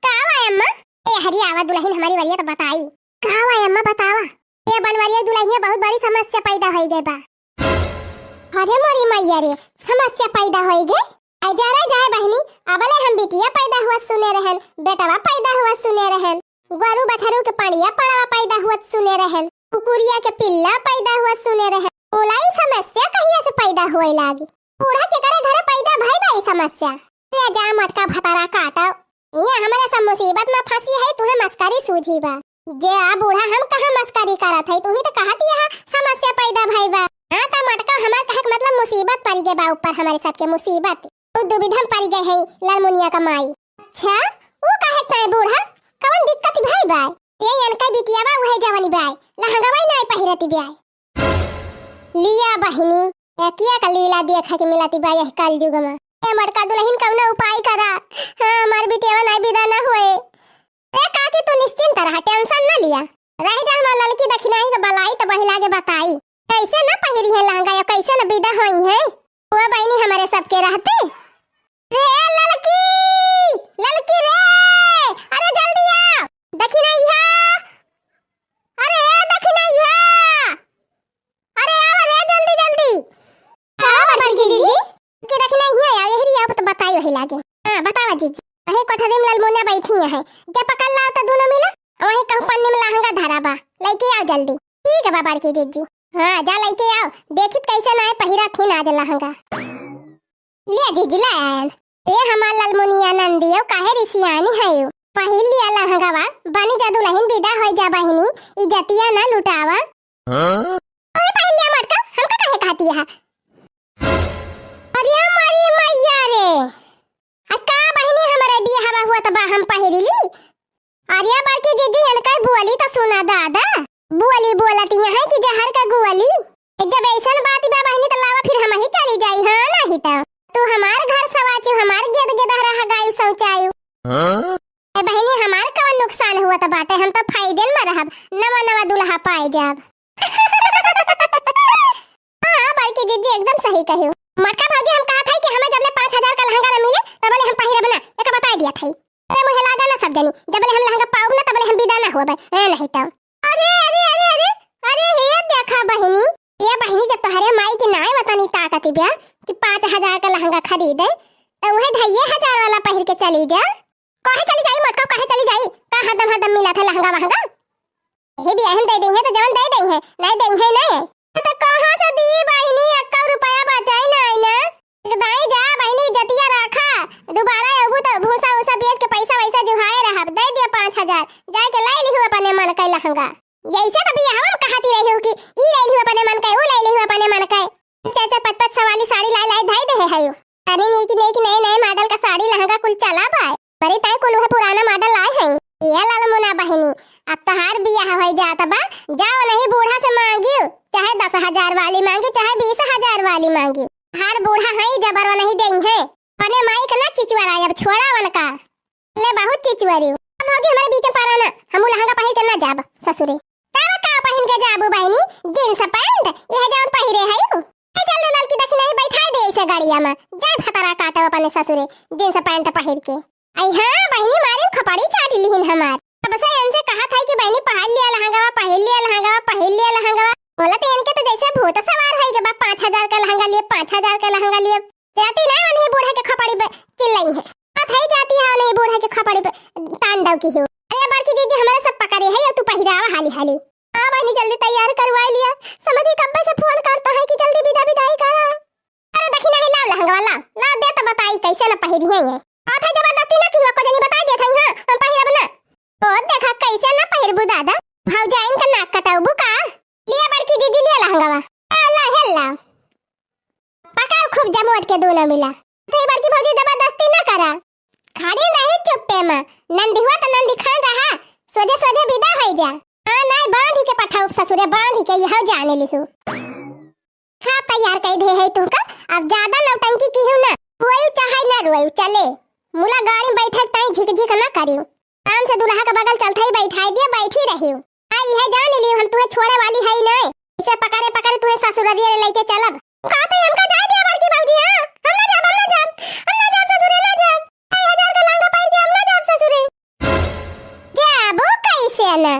का हुआ अम्मा? ए हरी आवा दुलहिन हमारी वरिया त बताई। का हुआ अम्मा बतावा। ए बनवरिया दुलहिनिया बहुत बड़ी समस्या पैदा होई गई बा। अरे मोरी मैया रे, समस्या पैदा होई गई। ऐ जा रे जाए बहिनी, अबले हम बिटिया पैदा हुआ सुने रहन, बेटवा पैदा हुआ सुने रहन, गोरू बछरू के पड़िया पड़वा पैदा हुआ सुने रहन, कुकुरिया के पिल्ला पैदा हुआ सुने रहन। बोला ई समस्या कहिया से पैदा होए लागी? बूढ़ा केकरे घरे पैदा भई बा ई समस्या? ले जा मटका भतारा काटो। इहाँ हमरे सब मुसीबत में फंसी है, तुहे मस्करी सूझी बा। जे आ बूढ़ा हम कहाँ मस्करी करत है, तुही तो कहत यह समस्या पैदा भई बा। हाँ त मटका हमार कहे के मतलब मुसीबत पड़ी गए बा ऊपर हमरे सबके मुसीबत। उ दुविधा में पड़ी गए है ललमुनिया क माई। अच्छा, उ काहे ताई बूढ़ा? कवन दिक्कत भई बा? ये इनका बिटिया बा उहे जवनी बा। लहंगवा ही नाई पहिरती बा। लिया बहिनी, एकिया का लीला देखे के मिलती बा यह कलयुग में। ए मोटका दुलहिन कौनो उपाय करा। हाँ, हमार बिटिया नाई बिदा ना होए। ए काकी तू निश्चिंत रहा, tension ना लिया। रह जा हमार ललकी दखिनाही के बलाई त वही लागे बताई। कैसे ना पहिरी है लहंगा या कैसे ना बिदा होई है। वो बहिनी हमारे सबके रहते। रे ललकी, ललकी रे, अरे जल्दी आ। दखिनाही है। अरे ए दखिनाही है। अरे आवा रे जल्दी जल्दी। हाँ, बड़की जीजी। कि दखिनाही है, यही रिया तो बताई वही लागे। हाँ, बतावा जीजी। वही कोठरी में ललमुनिया बैठी है। जब पकड़ लाओ तो दोनों मिला, वही कहूँ पन्नी में लहंगा धरा बा। लइके आओ जल्दी। ठीक है बा बड़की जीजी। हाँ, जा लइके आओ। देखित कैसे नाई पहिरा थीन आज लहंगा। लिया जीजी, ले आयन। ए हमार ललमुनिया नंदियो, काहे रिसियानी हयो? पहिर लिया लहंगावा, बनी जा दुलहिन, बिदा होई जा बहिनी, इज्जतिया ना लुटावा। हाँ? अरे पहिर लिया मटका, हमका काहे कहती है? अरे हमारी मैया रे, आ का बहिनी हमरे बियाहवा हुआ त बा हम पहिरी ली? अरे बड़की जीजी, इनकर बोली त सुना दादा। बोली बोलत यहाँ कि जहर का गोली। जब ऐसन बात बा बहिनी, त लावा फिर हम ही चली जाई, हाँ, नहीं त। तू हमार घर सवाचू, हमार गेद गेदहरा हगायू शौचायू। हाँ? ए बहिनी, हमार कवन नुकसान हुआ त बाटे, हम त फायदे में रहब, नवा नवा दुल्हा पाए जाब। हाँ, बड़की जीजी एकदम सही कही। मोटका भौजी, हम कहत हई कि हमें जबले पाँच हजार का लहंगा न मिले, तबले हम पहिरब ना, एका बताई दिया थई। अरे मुझे लागा ना सब जनी, जबले हम लहंगा पाउब ना, तबले हम बिदा ना होबे। ए नहीं तो। अरे, अरे, अरे, अरे, अरे, ये देखा बहिनी, ये बहिनी जब तोहरे माई की नाय वतनी ताकत ब्या कि पाँच हजार का लहंगा खरीदे, तो वह ढाई हजार वाला पहिर के चली जा। काहे चली जाई मोटका, काहे चली जाई? का हरदम हरदम मिलत है लहंगा वहंगा? यही बियाह में दे दई है तो जवन दे दई है, नहीं दई है नहीं। तो कहाँ से दी बहिनी, एक्का रुपया बचाई ना आई ना। दाई जा बहिनी, इज्जतिया रखा, दोबारा अबू तो भूसा उसा बेच के पैसा वैसा जुहाए रहब। दे दिया पाँच हजार, जाए के लाई लिहू अपने मन के लहंगा। यैसे तो बियाहवा में कहती रही हूँ कि ई लाई लिहू अपने मन के, ऊ लाई लिहू अपने मन के। चार चार पाँच पाँच सौ वाली साड़ी लाई लाई धाई दे है। अरे नीक नीक नए नए model का साड़ी लहंगा कुल चला बा। बड़ी ताई कुल उहे पुराना model लाए हैं। ये ललमुना बहिनी, अब तोहार बियाह हो जात बा, जाओ नहीं बूढ़ा से मांगियो, चाहे दस हजार वाली मांगियो, चाहे बीस हजार वाली मांगियो। हर बूढ़ा हई, जबरवा नहीं देइहैं। अपने माई के ना चिचुआरा, अब छोड़ा वनका। ले बहुत चिचुआरी। अब भौजी हमरे बीच में पड़ा ना, हमहू लहंगा पहिर के ना जाब ससुरे। तब का पहिन के जाबू बहिनी, जींस पैंट, यह जौन पहिरे हयू। ए चल रे ललकी दखिनही, बैठाई दे इसे गाड़िया में, जाए भतरा काटो अपने ससुरे, जींस पैंट पहिर के। आई हाँ बहिनी, मारिन खपड़ी चाट लिहिन हमार। तब से इनसे कहत है कि बहिनी पहिर लिया लहंगवा, पहिर लिया लहंगवा, पहिर लिया लहंगवा। बोला तो इनके तो जैसे भूत सवार होई गए बा, पाँच हजार का लहंगा लिए, पाँच हजार का लहंगा लिए। जाती ना उन्हीं बूढ़ा के खपड़ी पे चिल्लाई है। अब है जाती है उन्हीं बूढ़ा के खपड़ी पे तांडव की हो। अरे बड़की जीजी हमारे सब पकड़े है, तू पहिरावा हाली हाली। हाँ बहिनी जल्दी तैयार करवाई लिया। समधी कब्बे से फोन करता है कि जल्दी विदा विदाई करा। अरे दखिनही लाव लहंगवा लाव, लाव दे तो बताई कैसे न पहिरी है ये। हाथ है जबरदस्ती ना किहो को जनी बताई देत है, हाँ, हम पहिरब ना। ओ देखा कैसे ना पहिरबू दादा, भौजाइन का नाक कटाउबू का? लिया बड़की जीजी लिया लहंगवा। आ ला हेल ला। पकड़ खूब जमोट के दोनों मिला। अरे बड़की भौजी जबरदस्ती ना करा। खड़ी रही चुप्पे में, नंदी हुआ तो नंदी खान रहा, सोझे सोझे विदा होई जा। हाँ नाई बांध के पठाउब ससुरे, बांध के यह जाने लिहू। खा तैयार कई दे है तुमका, अब ज्यादा नौटंकी की हूँ ना, रोयू चाहे ना रोयू चले। मुला गाड़ी में बैठे ताई झिक झिक ना करियो। आराम से दुल्हा के बगल चलते ही बैठाई दिया, बैठी रहियो। हाँ यह जान लियो हम तुम्हें छोड़े वाली है ही नहीं, इसे पकड़े पकड़े तुम्हें ससुररिया ले लेके चलब। कहते हमका जाए दिया बड़की भौजी, हाँ? हम ना जाब, हम ना जाब, हम ना जाब ससुरे, ना जाब। ढाई हजार का लहंगा पहन के हम ना जाब ससुरे। जाबो कैसे ना?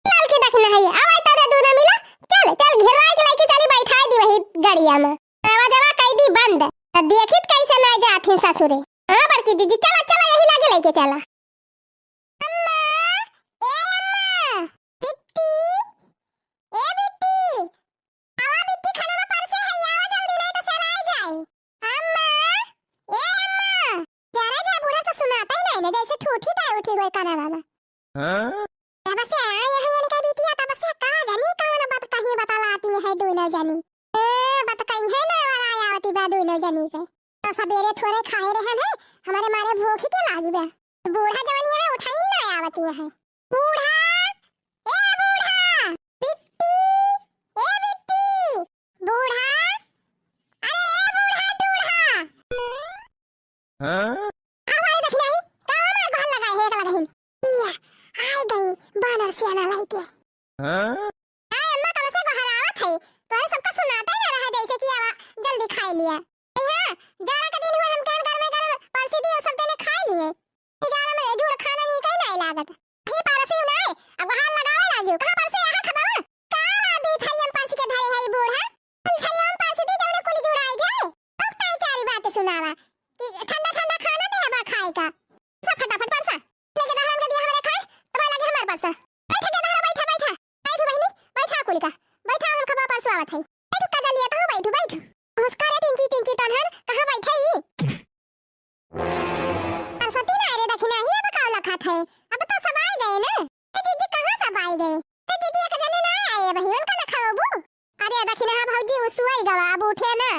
ललकी दखिनही, आवा तारे दोनों मिला। चल, चल, घेराई के लेके चली, बैठाई दी वही गड़िया में। दरवाजवा कई दी बंद। त देखित कैसे ना जात ही ससुरे। हाँ बड़की दीदी, चला, चला, यही लागे लेके चला। अम्मा, ए अम्मा, बिट्टी, ए बिट्टी, आवा बिट्टी, खाना परसे है, आवा जल्दी, नहीं तो सराय जाए। अम्मा, ए अम्मा, जरा जा, बूढ़ा तो सुनाता ही नहीं ना, जैसे ठूठी पाए उठी हुए काना बाबा। हाँ? तब से आए हैं इनका बिटिया, तब से का जानी कौन बात कहीं बतलाती है दोनों जनी। ए, बात कहीं है ना, वाला आवती बा दोनों जनी के। तो सबेरे थोड़े खाए रहन है, हमारे मारे भूख के लागी बा। बूढ़ा जवनिया है, उठाई ना आवती है। बूढ़ा, ए बूढ़ा, बिट्टी, ए बिट्टी, बूढ़ा, अरे ए बूढ़ा, बूढ़ा। हाँ? आवाज देखी नहीं, कावा मार गोहर लगाए है, एक लगाइन। इया, आए गई बानर सियाना लइके। हाँ? हाँ, अम्मा कब से गोहरावत है, तोरे सबका सुनाता ही ना रहा, जैसे कि आवा, जल्दी खाए लिया। ए हाँ, जाड़ा का दिन हुआ, हम कहन गरमे गरम परसी दी और सब देने खाए लिए। ई जाड़ा में जुड़ खाना नहीं कहीं नहीं लागत। ही परसी नहीं, अब गोहर लगावे लागियो, कहाँ परसे यहाँ खबा? का दी थरियम परसी के धरे है ई बूढ़ा? ई थरियम परसी दी जौने कुल जुड़ाई जाए। अब ताई चारी बात सुनावा कि ठंडा ठंडा खाना दे हवा खाए का। सब फटाफट परसा। लेके दहरन के दिया हमरे खाए, तब लगे हमार परसा। बैठ के दहरा, बैठा, बैठा। बैठू बहिनी, बैठा कुल का। बैठा, हम खबा परसो आवत है। बैठू, कजा लिया तो बैठू, बैठू। घुसका रे तिनची, तिनची तनहन, कहाँ बैठे ई? सरस्वती ना रे दखिना, ही अब का लखात है? अब तो सब आए गए ना। ए दीदी, कहाँ सब आए गए? ए दीदी, एक जने ना आए, वही उनका ना खाओ बू। अरे दखिना, हाँ भौजी, उ सुआई गवा, अब उठे ना।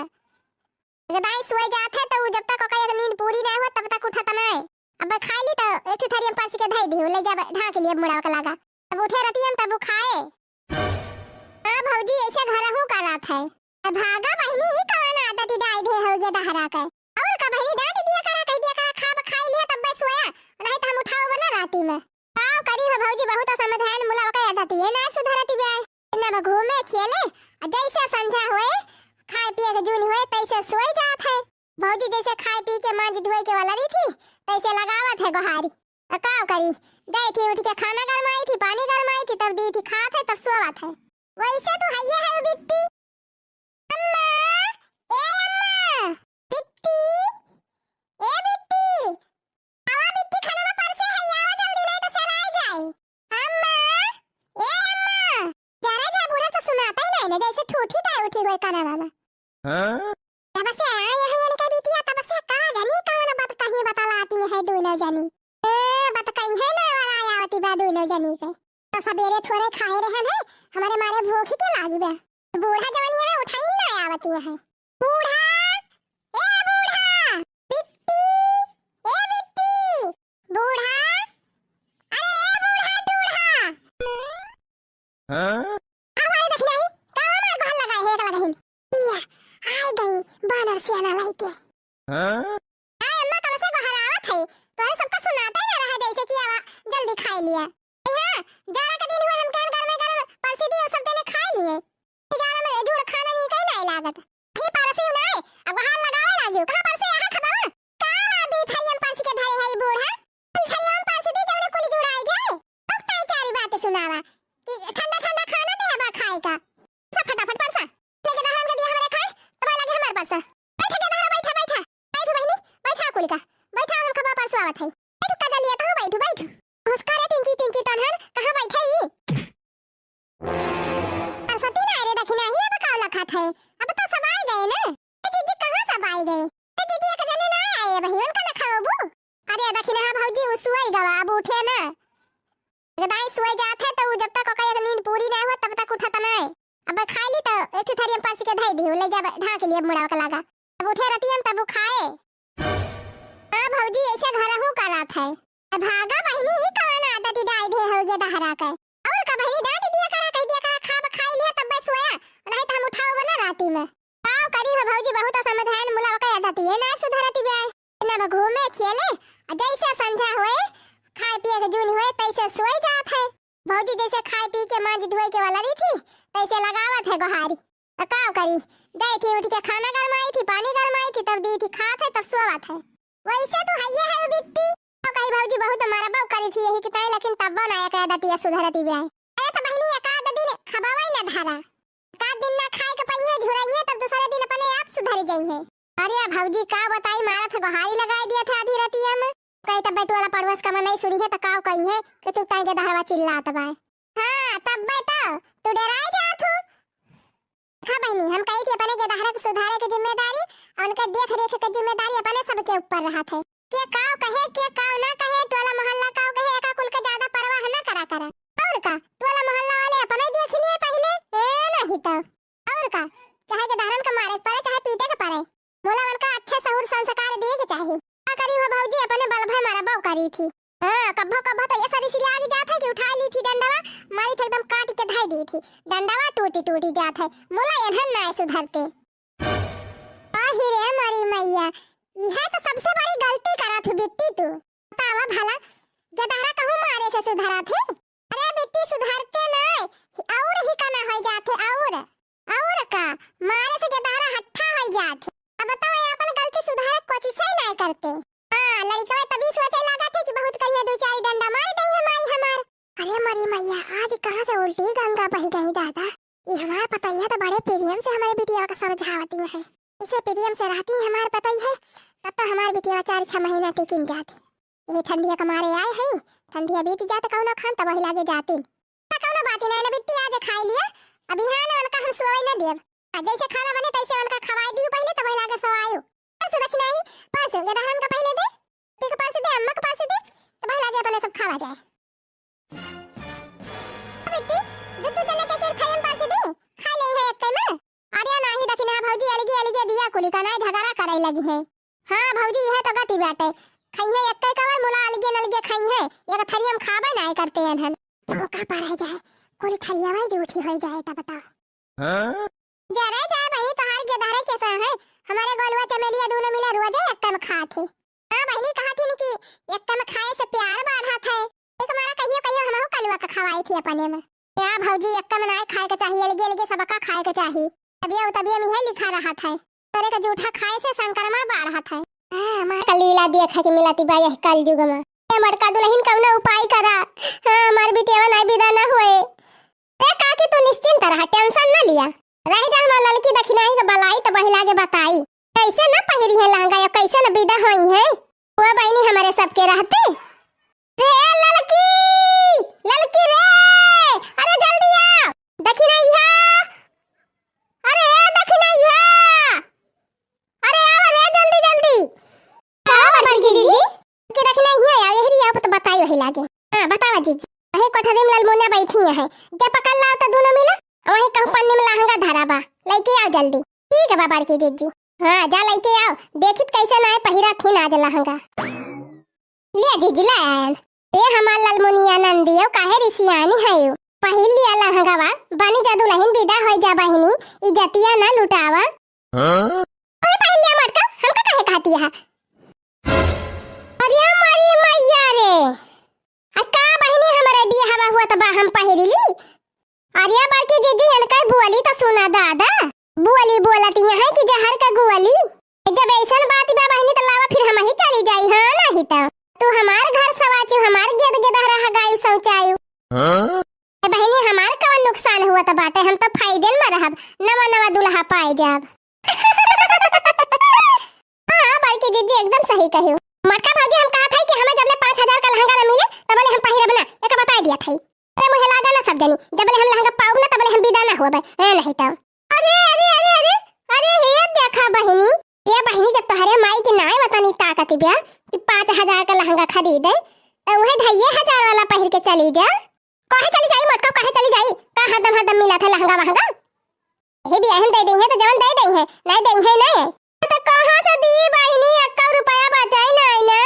दाई सुआई जात है, तो उ जब तक ओकर एक नींद पूरी ना हो, तब तक उठत ना है। अब खाई ली तो एक ठो थरिया में परसी के धई दी, ले जा, ढाक लिए मुड़ावा के लागा। अब उठे रहती हम, तब उ खाए। हाँ भौजी, ऐसे घर हूँ करत है। भागा बहिनी, ई कवन आदत डाल दे हो ये दहरा के। और का बहिनी, डांट दिया करा, कह दिया करा, खा खाई लिया तब बस सोया, नहीं तो हम उठाओ ना राती में। का करी हो भौजी, बहुत समझाएन मुला, ओकर आदत ये ना सुधरती बे। ना घूमे खेले, आ जैसे संझा होए, खाए पिए के जून होए, तैसे सोए जात है। भौजी जैसे खाए पी के मांज धोए के वाला रही थी, तैसे लगावत है गोहारी। तो का करी, जाई थी उठ के खाना गरमाई थी, पानी गरमाई थी, तब दी थी खात है, तब सोवत है। वैसे तो हइये है बिट्टी। अम्मा, ए अम्मा, बिट्टी, ए बिट्टी, आवा बिट्टी, खाना परसे है, आवा जल्दी, नहीं तो सराय जाए। अम्मा, ए अम्मा, जरा जा, बूढ़ा तो सुनाता ही नहीं ना, जैसे ठूठी पाए उठी हुए काना वाला। हाँ? तब से आए हैं इनके बिटिया, तब से का जानी कौन बात कहीं बतलाती है दोनों जनी। ए, बात कहीं है ना, वाला आवती बा दोनों जनी के। तो सबेरे थोड़े खाए रहन है, हमारे मारे भूख के लागी बा। बूढ़ा जवनिया है, उठाई ना आवती है। बूढ़ा, ए बूढ़ा, बिट्टी, ए बिट्टी, बूढ़ा, अरे ए बूढ़ा, बूढ़ा। हाँ? आवाज देखी नहीं, कावा मार गोहर लगाए है, एक लगाइन। इया, आए गई बानर से ठंडा ठंडा खाना दे बा खाए का। सब फटाफट परसा। ले गेदहरन के दिया हमरे खाए, तब लगे हमार परसा। बैठा गेदहरा, बैठा, बैठा। बैठो बहिनी, बैठा कुल का। बैठा, हम खबा परसो आवत है। बैठो कजलिया, तहु बैठो, बैठो। घुसका रे तिनची, तिनची तनहन, कहाँ बैठे ई? परसती ना रे दखिना ही, अब काव लखात है? अब तो सब आए गए ना। ए दीदी, कहाँ सब आए गए? ए दीदी, एक जने ना आए, वही उनका ना खाओ बू। अरे दखिना, हाँ भौजी, उ सुई गवा, अब उठे ना। गदाई सोए जात है, तो उ जब तक ओकर एक नींद पूरी ना हो, तब तक उठत ना है। अब खाई ली, तो एक ठो थरिया में परस के धई दी, ले जा, ढाक लिए मुड़वा के लगा। अब उठे रतिया में, तब उ खाए। हाँ भौजी, ऐसे घरहू करत है। अब भागा बहिनी, ई कवन आदत डाल दे हो गेदहरा के। और का बहिनी, डांट दिया करा, कह दिया करा, खाब खाई लिया, तब बस सोया, नहीं तो हम उठाओ बना राती में। काव करी हो भौजी, बहुत समझाएन, मुला ओकर आदत ये ना सुधरती बे। ना घूमे खेले, आ जैसे संझा होए, खाए पिए के जून होए, तैसे सोए जात है। भौजी जैसे खाए पी के मांज धोए के वाला रही थी, तैसे लगावत है गोहारी। तो काव करी, जाई थी उठ के खाना गरमाई थी, पानी गरमाई थी, तब दी थी खात है, तब सोवत है। वैसे तो हइये है बिट्टी, तो कही भौजी बहुत मारा बाऊ करी थी यही की ताई, लेकिन तब ना एक आदत ये सुधरती बे। अरे तो बहिनी, एक आध दिन खबावाई ना धारा। का दिन ना खाए के पइहे, झुरइहे, तब दूसरे दिन अपने आप सुधर जइहे। अरे भौजी, का बताई, मारत है गोहारी लगाई दिया था आधी रतिया में। कही तब बेटुआला पड़ोस का मन नहीं सुनी है, तो काव कही है कि तू ताई गेदहरवा चिल्लात बाय। हाँ, तब बताओ, तू डराए जात हो। हाँ बहिनी, हम कही थी अपने गेदहरा के सुधारे के जिम्मेदारी और उनके देख रेख के जिम्मेदारी अपने सबके ऊपर रहत है। के काव कहे, के काव ना कहे, टोला मोहल्ला काव कहे, एका कुल के ज्यादा परवाह ना करा करा। और का, टोला मोहल्ला वाले अपने देख लिए पहिले, ए नहीं तो। और का, चाहे गेदहरन के मारे के पड़े, चाहे पीटे के पड़े, मुला उनका अच्छे सहूर संस्कार दिए के चाही। का करी हो भौजी, अपने बल भर मारा बाऊ करी थी। हाँ, कब्बो कब्बो तो ये सरी सिरी आगे जात है कि उठा ली थी डंडवा, मारी थी एकदम काट के धाई दी थी। डंडवा टूटी टूटी जात है, मुला एनहन नाय सुधरते। आहि रे मोरी मैया, यह तो सबसे बड़ी गलती करत हू बिट्टी तू। बतावा भला, गेदहरा कहूँ मारे से सुधरत है? अरे बिट्टी सुधरते नाय, और ही कना हो जात है और, और का, मारे से गेदहरा हट्ठा हो जात है। अब तो ये अपन गलती सुधारे कोशिश ही नाय करते। हाँ, लड़कवा तभी सोचे लगा थे कि बहुत कहिए दो चार डंडा मार दे है माई हमार। अरे मोरी मैया, आज कहाँ से उल्टी गंगा बह गई दादा। ये हमार पतैया तो बड़े प्रेम से हमारे बिटिया का समझावती है। इसे प्रेम से रहती हमार पतैया, तब तो हमार बिटिया चार छह महीना टिकिन जाती। ये ठंडिया के मारे आए हैं, ठंडिया बीत जात कौनो खान तब वही लागे जाती। ना कौनो बात ही नहीं ना बिट्टी, आज खाई लिया, अब यहाँ ना उनका हम सोए ना देब। आ जैसे खाना बने तैसे उनका खवाई दी पहले, तब वही लागे सो आयु। परसों दखिना ही, परसों गेदहरन का पहले दे, ठीक परसों दे, अम्मा का परसों दे, तब वही लागे अपने सब खावा जाए। बिट्टी, दू दू जने के केर खाए में परस दी, खा ले है एक्के में। अरे नाही दखिना भौजी, अलगे अलगे दिया कुली का नाही झगड़ा करे लगी है। हाँ भौजी, यह तो गति बाटे। खाई है एक्के कवर, मुला अलगे अलगे खाई है, एक थरिया में खाबे नाही करते हैं धन। धोखा पड़ जाए, कुल थरिया में जूठी हो जाए तब बताओ। हाँ? जरे जाए बहिनी, तोहार गेदहरे कैसा है? हमारे गोलुआ चमेलिया दोनों मिला रोजे एक्के में खात है। हाँ बहिनी, कहा थी न कि एक्के में खाए से प्यार बढ़त है। एक मारा कहियो कहियो हमहू कलुआ के खवाई थी अपने में। या भौजी, एक्के में नाय खाए के चाहिए, अलगे अलगे सबका खाए के चाहिए। तबिया उतबिया में है लिखा रहत है। तोरे के जूठा खाए से संक्रमण बढ़त है। हाँ, माँ का लीला देखे के मिलती बा यह कलयुग में। ए मटका दुल्हन कौनो उपाय करा। हाँ, हमार बिटिया नाय विदा ना हुए। ए काकी, तू निश्चिंत रहा, tension न लिया। रह जा हमार ललकी दखिनाही के बलाई त वही लागे बताई। कैसे न पहिरी है लहंगा या कैसे न विदा होई है। वो बहिनी हमारे सबके रहते। रे ललकी, ललकी रे, अरे जल्दी आ। दखिनाही, अरे दखिनाही, अरे आवा रे जल्दी जल्दी। का बड़की जीजी? कि रखना हिया या यहरी आप तो बताई वही लागे। हाँ, बतावा जीजी। वही कोठरी में ललमुनिया बैठी है, जा पकड़ लाओ तो दोनों मिला। वही कहूँ पन्नी में लहंगा धरा बा, लइके आओ जल्दी। ठीक है बा बड़की जीजी। हाँ, जा लइके आओ, देखित कैसे नाय पहिरा थी ना आज लहंगा। लिया जीजी, ले आयन। ए हमार ललमुनिया नंदियो, काहे रिसियानी है यू? पहिर लिया लहंगावा, बनी जा दुल्हन, विदा होई जा बहिनी, इज्जतिया ना लुटावा। हाँ? अरे पहिर लिया मटका, हमका काहे कहती है? अरे मारी मैया रे, आ का बहिनी हमरे बियाहवा हुआ त बा हम पहिर ली? अरे बड़की जीजी, इनकर बोली त सुना दादा। बोली बोलती है कि जहर का गोली। जब ऐसन बात बा बहिनी, त लावा फिर हम ही चली जाई, हाँ, नहीं त तू हमार घर सवाचू, हमार गेद गेदहरा हगायू शौचायू। हाँ? ए बहिनी, हमार वो तो बाटे, हम तो फायदे में रहब, नवा नवा दुल्हा पाए जाब। हाँ, बड़की जीजी एकदम सही कहियो। मोटका भौजी, हम कहत हई कि हमें जबले पाँच हजार का लहंगा न मिले, तबले हम पहिरब ना, एका बताई दिया थई। अरे मुँहे लागा ना सब जनी, जबले हम लहंगा पाउब ना, तबले हम विदा ना होबे, ए नहीं तो। अरे, अरे, अरे, अरे, अरे, हे देखा बहिनी, ए बहिनी, जब तोहरे माई की नाय वतनी ताकत बिया कि पाँच हजार का लहंगा खरीदे, तो उहे ढाइये हजार वाला पहिर के चली जा। काहे चली जाई मोटका, काहे चली जाई? का हरदम हरदम मिलत है लहंगा वहंगा? हे बियाहन दे दई है तो जवन दे दई है, नहीं दई है नहीं। तो कहाँ से दी बहिनी, एक्का रुपया बचाई नहीं ना।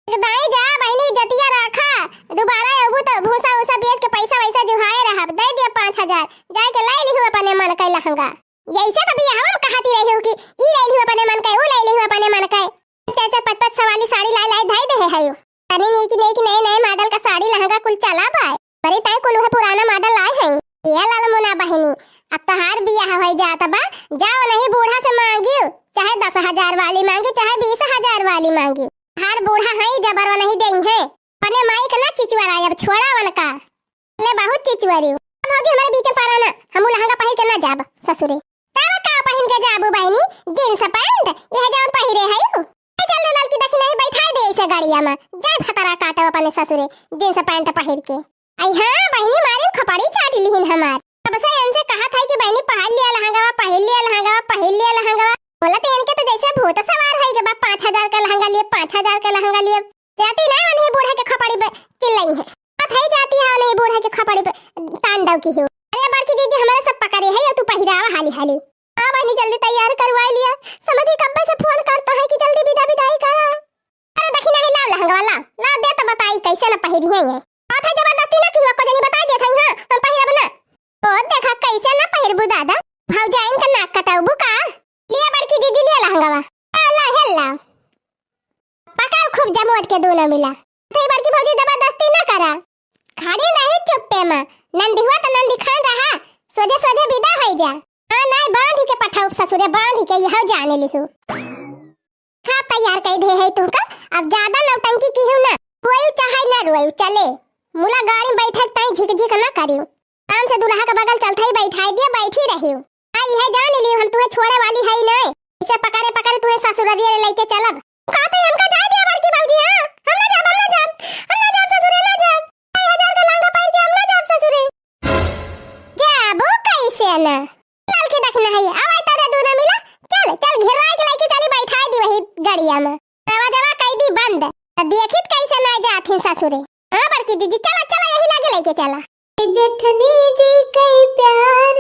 दाई जा बहिनी, जतिया रखा, दोबारा अबू तो भूसा उसा बेच के पैसा वैसा जुहाए रहब, दे दिया पाँच हजार, जाए के लाई लिहू अपने मन के लहंगा। जैसे तो बियाहवा में कहती रही हो कि ई लाई लिहू अपने मन के, ऊ लाई लिहू अपने मन के, चार चार पाँच पाँच सौ वाली साड़ी लाई लाई धाई दे है। तनी नीक नीक नए नए मॉडल का साड़ी लहंगा कुल चला बाय। बड़ी ताई कुल उहे पुराना मॉडल लाए हैं। ये लाल मुना बहिनी, अब तोहार बियाह होई जात बा, जाओ नहीं बूढ़ा से मांगियो, चाहे दस हजार वाली मांगी, चाहे बीस हजार वाली मांगी। तोहार बूढ़ा है जबर नहीं देई है। अपने माई के ना चिचुआरा, अब छोड़ा वन का। ले बहुत चिचुआरी। भौजी हमारे बीच में पड़ा ना, हम लहंगा पहिर के ना जाब ससुरे। तब का पहिन के जाबू बहिनी? जींस पैंट, यह जौन पहिरे है यू। ए, चल रे ललकी, देखी नहीं बैठाई दे इसे गाड़िया में। जय भतरा काटो अपने ससुरे, जींस पैंट पहिर के। आई हाँ बहिनी, मारिन खोपड़ी चाट लिहिन हमार। तब से इनसे कहा था कि बहिनी पहिर लिया लहंगावा, पहिर लिया लहंगावा, पहिर लिया लहंगावा। बोला तो इनके तो जैसे भूत सवार होई गए बा, पाँच हजार का लहंगा लिए, पाँच हजार का लहंगा लिए। जाती ना उन्हीं बूढ़ा के खोपड़ी पे चिल्लाई है। बात है जाती है उन्हीं बूढ़ा के खोपड़ी पे तांडव की हो। अरे बड़की जीजी हमारे सब पकड़े है, यो तू पहिरावा हाली हाली। हाँ बहिनी, जल्दी तैयार करवाई लिया। समधी कब्बे से फोन करता है कि जल्दी विदा विदाई करा। अरे देखी नहीं, लाव लहंगवा, लाव, लाव दे तो बताई कैसे न पहिरी है ये। बात है जबरदस्ती ना की, को जनी बताई देत है, हाँ, हम पहिरब ना। ओ देखा कैसे न पहिरबू दादा, भौजाइन का नाक कटौबू का? लिया बड़की दीदी, लिया लहंगवा। आ ला, हेल ला। पकड़ खूब जमोट के दोनों मिला। अरे बड़की भौजी जबरदस्ती ना करा। खड़ी नहीं चुप्पे मा, नंदी हुआ तो नंदी खान रहा, सोझे सोझे विदा होई जा। हाँ, नाई बांधी के पठाउब ससुरे, बांधी के यह जाने लिहू। खा तैयार कई दे है तुमका, अब ज्यादा नौटंकी की हूँ ना, रोयू चाहे ना रोयू चले, मुला गाड़ी बैठे ताई झिक झिक ना करियो। काम से दुल्हा के बगल चलते ही बैठाई दिया, बैठी रहियो। आ यह जाने लिहू हम तुहे छोड़े वाली है ही नहीं, इसे पकड़े पकड़े तुहे ससुररिया ले लेके चलब। कहते हमका जाए दिया बड़की भौजी, हाँ? हम ना जाब, हम ना जाब, हम ना जाब ससुरे, ना जाब। ढाई हजार का लहंगा पहिर के हम ना जाब ससुरे। जाबो कैसे ना? ललकी दखिना है, अब आई तारे दोनों मिला। चल, चल, घेराई के लेके चली, बैठाई दी वही गड़िया में। दरवाजवा कई दी बंद। त देखित कैसे ना जात ही ससुरे। हाँ बड़की दीदी, चला, चला, यही लागे लेके चला। जेठनी जी कई प्यार,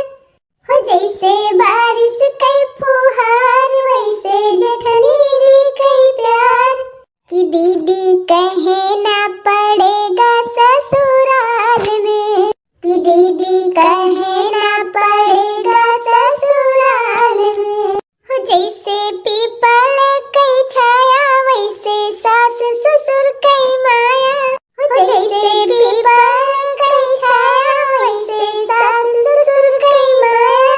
हो जैसे बारिश कई फुहार, वैसे जेठनी जी कई प्यार। कि दीदी कहे ना पड़ेगा ससुराल में, कि दीदी कहे ना पड़ेगा ससुराल में। हो जैसे पीपल कई छाया, वैसे सास ससुर कई माया। हो जैसे पीपल कई छाया, वैसे सास ससुर कई माया।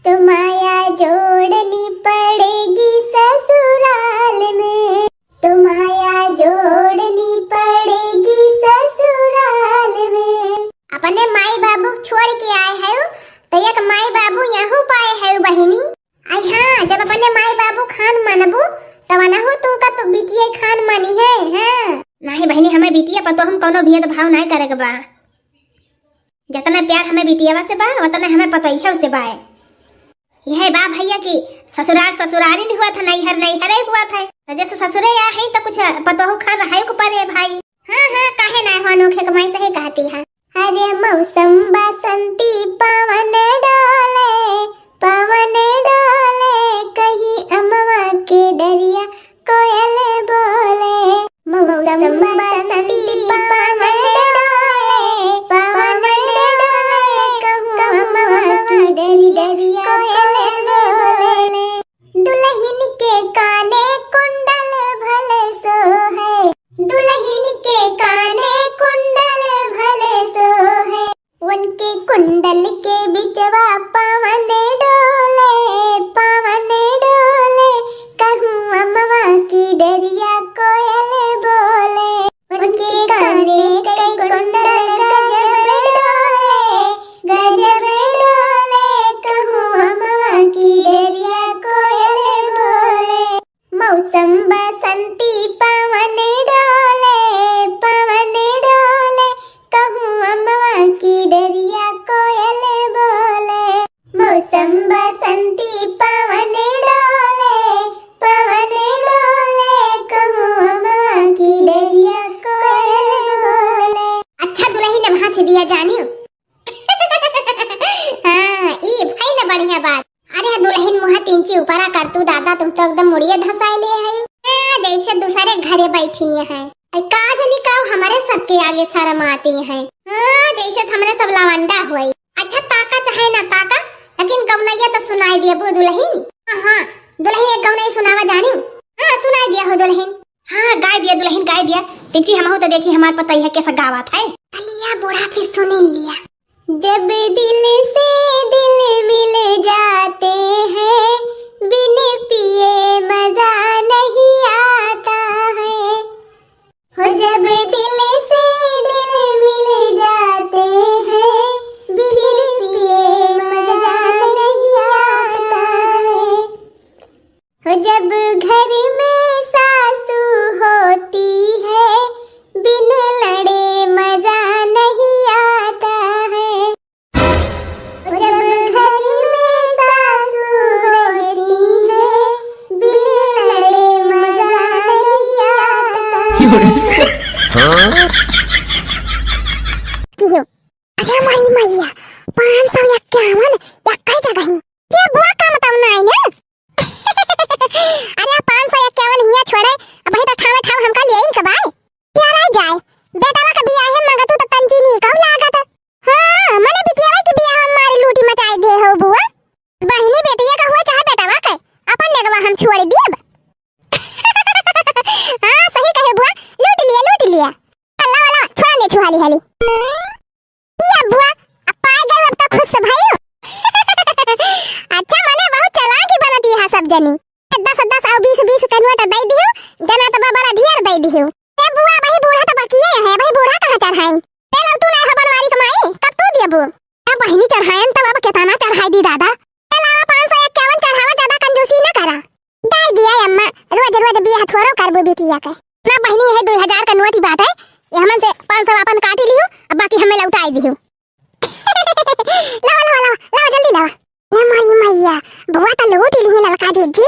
तो माया जोड़नी पड़ेगी ससुराल में, तो माया जोड़नी पड़ेगी ससुराल में। अपने माई बाबू छोड़ के आए है, तो एक माई बाबू यहू पाए है बहिनी। आई हाँ, जब अपने माई बाबू खान मानबू, तब अनहू तुमका तो बिटिया खान मानी है, हाँ। नाही बहिनी, हमें बिटिया पतो हम कौनो भेदभाव नाही करे के बा। जतना प्यार हमें बिटियावा से बा, वतना हमें पतोहिया से बा। यह बा भैया कि ससुराल ससुराली नहीं हुआ था, नैहर नैहर ही हुआ था। तो जैसे ससुरे या है तो कुछ पतोहू खान रहे को परे भाई। हाँ, हाँ, काहे ना हो, अनोखे कमाई सही कहती है। अरे मौसम बसंती पवन डोले, पवन डोले, कहीं अमवा के डरिया कोयल बोले। मौसम बसंती पवन डोले, पवन डोले, कहूँ अमवा की डरिया कोयल बोले। दुल्हन के काने कुंडल भले सोहे, दुल्हन के काने कुंडल भले सोहे। उनके कुंडल के बिचवा पवन डोले, पवन डोले, कहूँ अमवा की डरिया कोयल बोले। उनके काने के कुंडल गजब डोले, गजब बढ़िया बात। अरे दुलहिन मुँह तिनची ऊपरा कर तू दादा, तू तो एकदम मुड़िए धसाए ले है। हाँ, जैसे दूसरे घरे बैठी है। अरे का जनी का हमरे सबके आगे शर्माती है। हाँ, जैसे हमरे सब लवंडा हुई। अच्छा ताका चाहे ना ताका, लेकिन गवनैया तो सुनाई दिया बू दुलहिन। हाँ, हाँ, दुलहिन एक गवनई सुनावा जानी। हाँ, सुनाई दिया हो दुलहिन। हाँ, गाय दिया दुलहिन, गाय दिया। तिनची हमहू तो देखी हमार पतई है कैसा गावत है। लिया बूढ़ा फिर सुनी लिया। जब दिल से दिल मिल जाते हैं, बिन पिए मजा नहीं आता है। हो जब दिल से दिल मिल जाते हैं, बिन पिए मजा नहीं आता है। हो जब घर में सासू होती है, बिन लड़े मजा नहीं आता है। हो जब घर में सासू होती है, बिन लड़े मजा नहीं आता है। हाँ? किहो, अरे हमारी मैया, पाँच सौ इक्यावन, इक्कीस जगह ही। ये बुआ का मतलब नहीं ना? अरे, पाँच सौ इक्यावन हियाँ छोड़े, अब वही तो ठावे ठाव हमका ले आइन कबाय। क्या रह जाए, बेटवा का बियाह है, मगर तू तो तंजीनी कहू लागत। हाँ, मने बिटियावा की बियाह में मारी लूटी मचाई दे हो बुआ। बहिनी बेटिया का हुआ चाहे बेटवा के, अपन नेगवा हम छोड़ दियब। हाँ, सही कहे बुआ, लूट लिया, लूट लिया। अल्लाह, अल्लाह, छोड़ दे छुहाली हाली। ई अबुआ, अब पाए गए, अब तो खुश से भइउ। अच्छा, मने बहुत चालाक ही बनत यहाँ सब जनी। दस दस और बीस बीस के नोट दे दियो, जना तो बड़ा ढेर दे दियो। ए बुआ, वही बूढ़ा तो बकिए है, वही बूढ़ा कहाँ चढ़ाई? ए लो तू नहीं हो बनवारी कमाई, कब तू दियबू? ए बहिनी चढ़ायन तब अब केतना चढ़ाई दी दादा। ए लावा पाँच सौ इक्यावन चढ़ावा, ज्यादा कंजूसी न करा। दे दिया अम्मा, रोज रोज बियाह थोड़ो करबू बिटिया के। ना बहिनी, यह दो हजार का नोट ही बात है, ये हमन से पाँच सौ अपन काटी लियो, अब बाकी हमें लौटाई दियो। लावा, लावा, लावा, लावा, जल्दी लावा। ए मोरी मैया, बुआ तो लूट ही लिही ललका जीजी।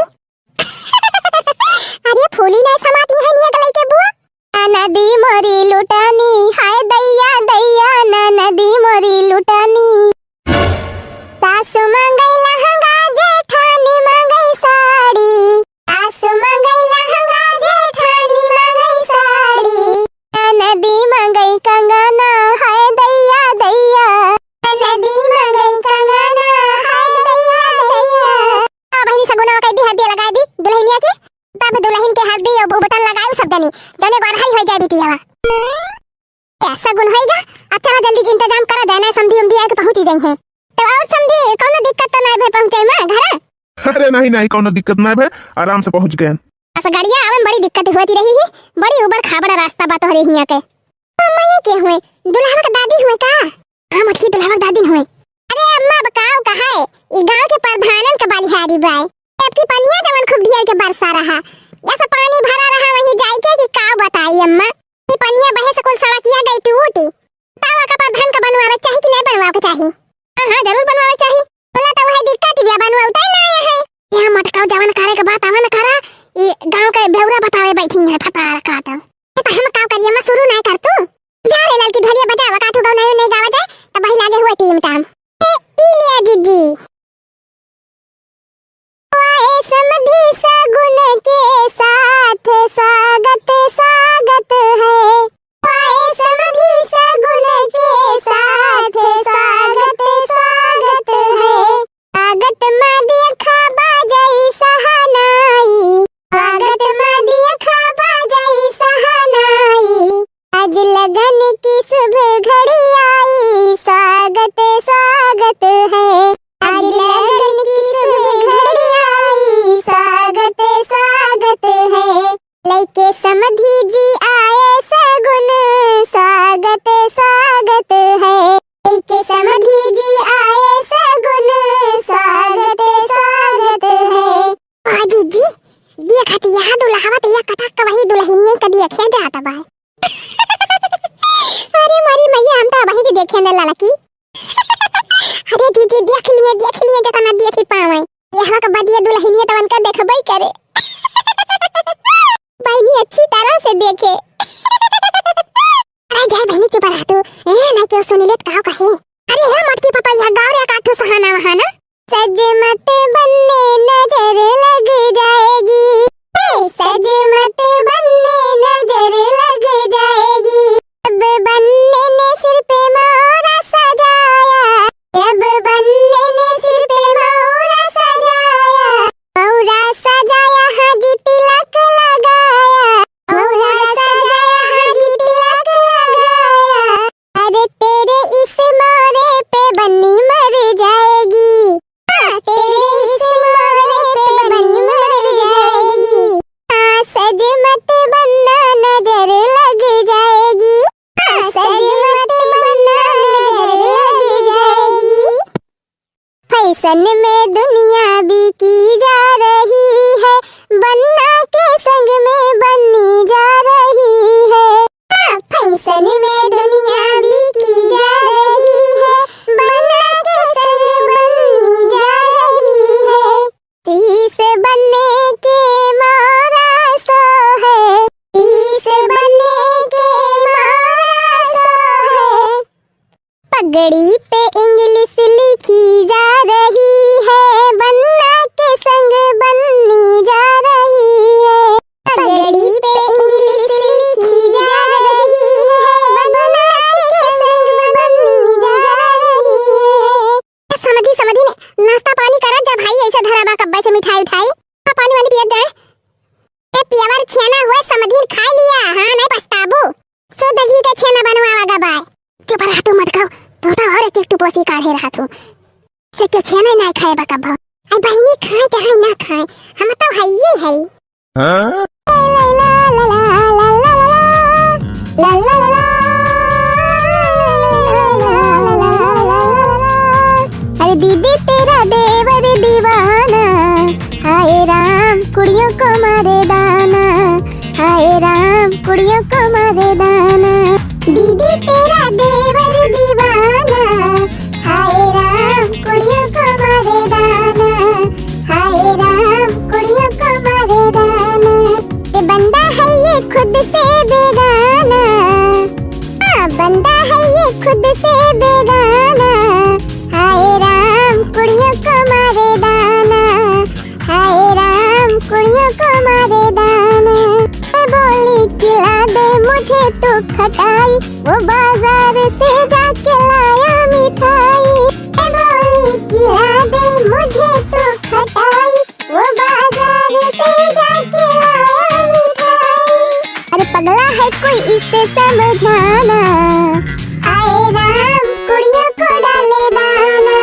अरे फूली नहीं समाती है नियत लइके बुआ। नदी मोरी लुटानी, हाय दैया, दैया, नदी मोरी लुटानी। सासु मंगई लहंगा, जेठानी मंगई साड़ी। सासु मंगई लहंगा, जेठानी मंगई साड़ी। ननदी मंगई कंगना, हाय दैया दैया। ननदी मंगई कंगना, हाय दैया दैया। आ बहिनी सगुनवा कह दी, हरदी लगा दी दुलहिनिया के। तब दुलहिन के हरदी और बटन लगायु सब जनी, जने गोरहरी हो जाए बिटियावा। ए, सगुन होइगा। अब चला जल्दी इंतजाम करा जाए, ना समधी उमधी आके पहुँची जाई हैं। तो और समधी, कौनो दिक्कत तो नाय भे पहुँचे में घर? अरे नहीं, नहीं, कौनो दिक्कत नाय भे, आराम से पहुँच गए। अस गड़िया आवे में बड़ी दिक्कत होती रही ही, बड़ी उबड़ खाबड़ रास्ता बा तोहरे हियाँ के। अम्मा ये के हुए? दुल्हवा के दादी हुए का? हाँ, मोटकी दुल्हवा के दादी हुए। अरे अम्मा, अब काव कहाए, ई गाँव के प्रधानन के बलिहारी बाय। अब की पनिया जवन खूब ढेर के बरसा रहा, या सब पानी भरा रहा, वहीं जाई के कि काव बताई अम्मा। ई पनिया बहे से कुल सड़किया गई टूटी। तावा का प्रधान का बनवावे चाही कि नहीं बनवावे चाही? हाँ, हाँ, जरूर बनवावे चाही। बोला तो वही दिक्कत बिया, बनवावता ही नहीं है। यहाँ मटकाओ जवन करे के बात आवा न करा, ई गाँव के बेउरा बतावे बैठी है फतार काटो। तो हम का करिए, मैं शुरू नहीं कर तू। जा रे लड़की ढोलिया बजावा, काठू गाँव नहीं, नहीं गावा जाए, तब वही लागे हुआ टीम टाम। ए, ई लिया जीजी। आए समधी सगुन के साथ स्वागत स्वागत है। आए समधी सगुन के साथ स्वागत स्वागत है। स्वागत मा दिया खाबा जाई सहनाई। स्वागत मा दिया खाबा जाई सहनाई। आज लगन की शुभ घड़ी आई, स्वागत स्वागत है। आज लगन की शुभ घड़ी आई, स्वागत स्वागत है। लइके समधी जी आए सगुन, स्वागत स्वागत है। लइके समधी जी आए सगुन, स्वागत स्वागत है। आ जीजी, देखत यहाँ दुल्हवा त या कटक के वही दुल्हनिया के देखे जात बा। अरे मोरी मैया, हम तो वही के देखे न ललकी। अरे जीजी, देख लिए, देख लिए, जतना देखी पावे। यहाँ के बदिया दुल्हनिया तो उनका देखबे करे। बहिनी अच्छी तरह से देखे। अरे जा बहिनी, चुप रह तू। ए, नहीं केहू सुन लेत, काव कहे। अरे हे मोटकी पतोहिया, गाँव रे काठू सहाना वहाना। सज मत बनने नजर लग जाएगी। ए, सज मत बनने नजर लग जाएगी। अब बनने ने सिर पे मौरा सजाया, अब बनने ने सिर पे मौरा सजाया, मौरा सजाया, हाँ जी तिलक लगाया, मौरा सजाया, हाँ जी तिलक लगाया। अरे तेरे इस मौरे पे बन्नी मर जाएगी। हाँ, तेरे इस मौरे पे बन्नी मर जाएगी। हाँ, सज मत बनना नजर लग जाएगी। हाँ, सज मत बनना नजर लग जाएगी। फैशन में दुनिया बिकी जा रही है, बन्ना के संग में बन्नी जा रही है। हाँ, फैशन में दुनिया बिकी जा रही है, बन्ना के संग बन्नी जा रही है। शीश बनने के मौरा सो है, शीश बनने के मौरा सो है। पगड़ी पे इंग्लिश लिखी जा रही है, बन्ना के संग बन्नी जा रही है। पगड़ी पे इंग्लिश लिखी जा रही है, बन्ना के संग बन्नी जा रही है। समधी, समधी ने नाश्ता पानी करत जा भाई, ऐसे धरा बा कब्बे से मिठाई उठाई। आ, पानी वानी पियत जाए। ए पियवर छेना हुए समधी ने खाई लिया, हाँ, नहीं पछताबू। शुद्ध घी के छेना बनवावा गा बाय। चुप रहा तू मटकाऊ, तू तो और एक एक टुपोसी काढ़े रहा तू। से के छेना नहीं खाए बा कब्बो। आई बहिनी खाए चाहे ना खाए, हम तो हइये हई। हाँ? अरे दीदी तेरा देवर दीवाना, हाय राम कुड़ियों को मारे दाना, हाय राम कुड़ियों को मारे दाना। दीदी तेरा देवर दीवाना, हाय राम कुड़ियों को मारे दाना, हाय राम कुड़ियों को मारे दाना। ये बंदा है ये खुद से बेगाना, हाँ, बंदा है ये खुद से बेगाना। हाय राम कुड़ियों को मारे दाना, हाय राम कुड़ियों को मारे दाना। मैं बोली खिला दे मुझे तू खटाई, वो बाजार से जाके लाया मिठाई। मैं बोली खिला दे मुझे तू खटाई, वो बाजार से जाके लाया मिठाई। अरे पगला है कोई इसे समझाना। हाय राम कुड़ियों को डाले दाना,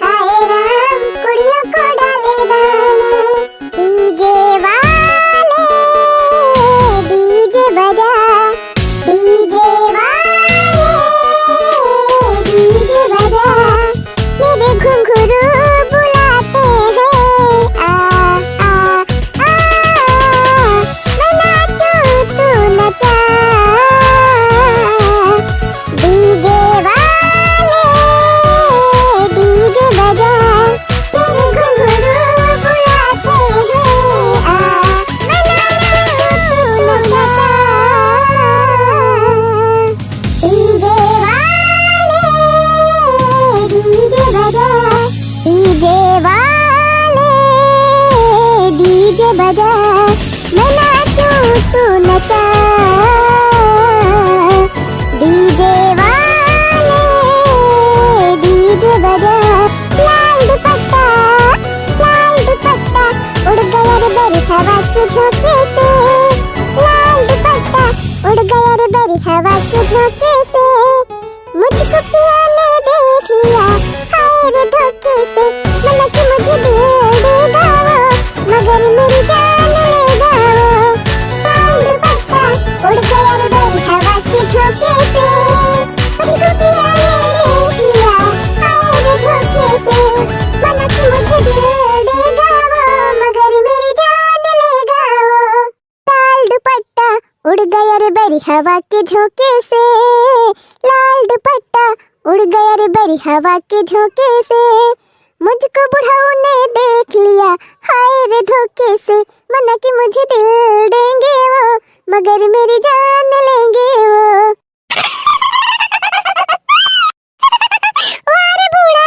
हाय राम कुड़ियों को डाले दाना। डीजे वाले डीजे बजा, डीजे वाले डीजे बजा। मेरे घुंघरू बुलाते हैं, आ, आ, आ, मैं नाचूं तू नचा। डीजे वाले डीजे बजा, मेरे घुंघरू बुलाते हैं, आ, मैं नाचूं तू नचा। डीजे वाले डीजे बजा, डीजे वाले डीजे बजा, मैं नाचूं तू नचा। डीजे वाले डीजे बजा, लाल दुपट्टा, लाल दुपट्टा, उड़ गया रे बरी हवा के झोंके से। लाल दुपट्टा उड़ गया रे बरी हवा के झोंके से। मुझको पिया ने देख लिया, हाय रे धोखे से। मन कि मुझे दिल देगा वो, मगर मेरी जान लेगा वो। लाल दुपट्टा उड़ गया रे बरी हवा के झोंके से। मुझको पिया ने देख लिया, हाय रे धोखे से। मन कि मुझे दिल देगा वो, मगर मेरी जान लेगा वो। लाल दुपट्टा उड़ गया रे बरी हवा के झोंके से, लाल दुपट्टा उड़ गया रे बरी हवा के झोंके से। मुझको बुढ़ऊ ने देख लिया, हाय रे धोखे से। मन कि मुझे दिल देंगे वो, मगर मेरी जान लेंगे वो। वाह रे बूढ़ा।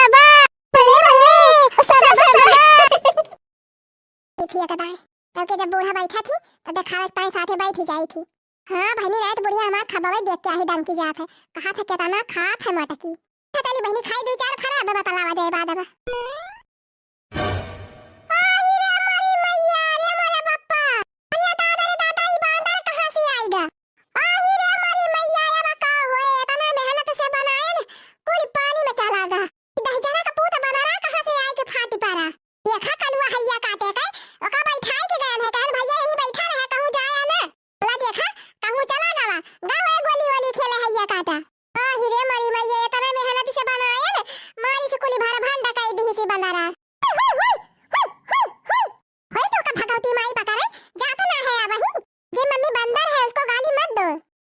सबा। बल्ले, बल्ले, सबा, सबा। ई थी एक दाई, तब के जब बूढ़ा बैठा थी, तो देखावे के ताई साथे बैठी जाई थी। हाँ बहिनी, रात बुढ़िया हमार खबवे देख के आही डंकी जात है। कहा था केतना खात है मटकी। चली बहिनी, खाई दुई चार फरा, अब बतलावा जाए बाद में। आही रे मोरी मैया, रे मोरे बप्पा। अरे दादा रे दादा, ई बांदर कहाँ से आइगा? आही रे मोरी मैया, अब का होए? इतना मेहनत से बनाएन, कुल पानी में चला गा। ई दहिजरा का पूत बंदरा कहाँ से आइके फाटी परा? देखा कलुआ हइया काटे के, ओका बैठाई के गयन है, कहन भैया यहीं बैठा रहे, कहूँ जाया न। बोला देखा, कहूँ चला गवा, गवा गोली वोली खेले हइया काटा। आही रे मोरी मैया, इतना मेहनत से बनाएन, मारी से कुली भर भंडा कई दिही सी बंदरा। हुई, हुई, हुई, हुई, हुई, हुई। होई तो का भगवती माई पकड़े, जाता ना है अब ही। ये मम्मी बंदर है, उसको गाली मत दो,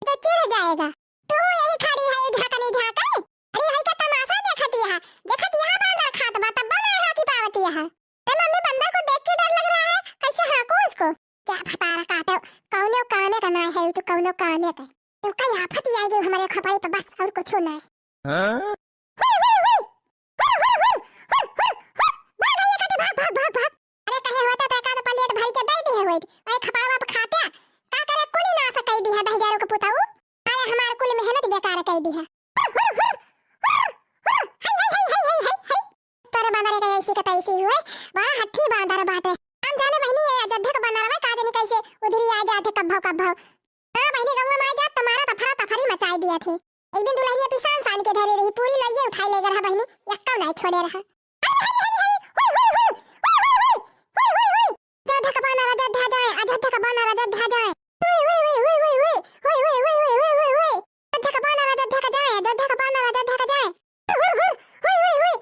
तो चिढ़ जाएगा। तू यही खड़ी है ढकनी ढाके? अरे हई का तमाशा देखती है, देखती है बंदर खात बा, तब ना हाथी पावती है। ए मम्मी, बंदर को देख के डर लग रहा है, कैसे हाँकूं उसको? जा भतारा काटो, कौनो कामे का ना है तू, कौनो कामे का। तू कई आफत ही आई गई हमारे खपाई पे बस, और कुछ ना है। हाँ? हुई, हुई, हुई। हुर, हुर, हुर, हुर, हुर, हुर। भाग भैया काटे, भाग, भाग, भाग, भाग। अरे कहे होता तो एक आध प्लेट भर के दे दिए होइत। ओए खपाड़वा पे खात्या। का करे कुली नास कई दिहा दहिजरो के पुताऊ। अरे हमार कुल मेहनत बेकार कई दिहा। हुर, हुर, हुर, हुर, हुर। हाय, हाय, हाय, हाय, हाय, हाय, हाय। तोरे बंदरे का ऐसी का तैसी हुए। बड़ा हठी बांदर बाटे। हम जाने बहिनी ये अयोध्या का बंदर में का जानी कैसे उधरी आ जाते कब्भव कब्भव। हाँ बहिनी, गौवा में आ जात तो मारा तफरा तफरी मचाई दिया थे। एक दिन दुल्हनिया पिसान सान के धरे रही, पूरी लइये उठाई ले रहा बहिनी, यक्का नाय छोड़े रहा। हाय, हाय, हाय, हाय, हुई, हुई, हुई, हुई, हुई, हुई, हुई, हुई। अयोध्या का बंदर अयोध्या जाए, अयोध्या का बंदर अयोध्या जाए। हुई, हुई, हुई, हुई, हुई, हुई। अयोध्या का बंदर अयोध्या का जाए, अयोध्या का बंदर अयोध्या का जाए। हुर, हुर, हुई, हुई, हुई,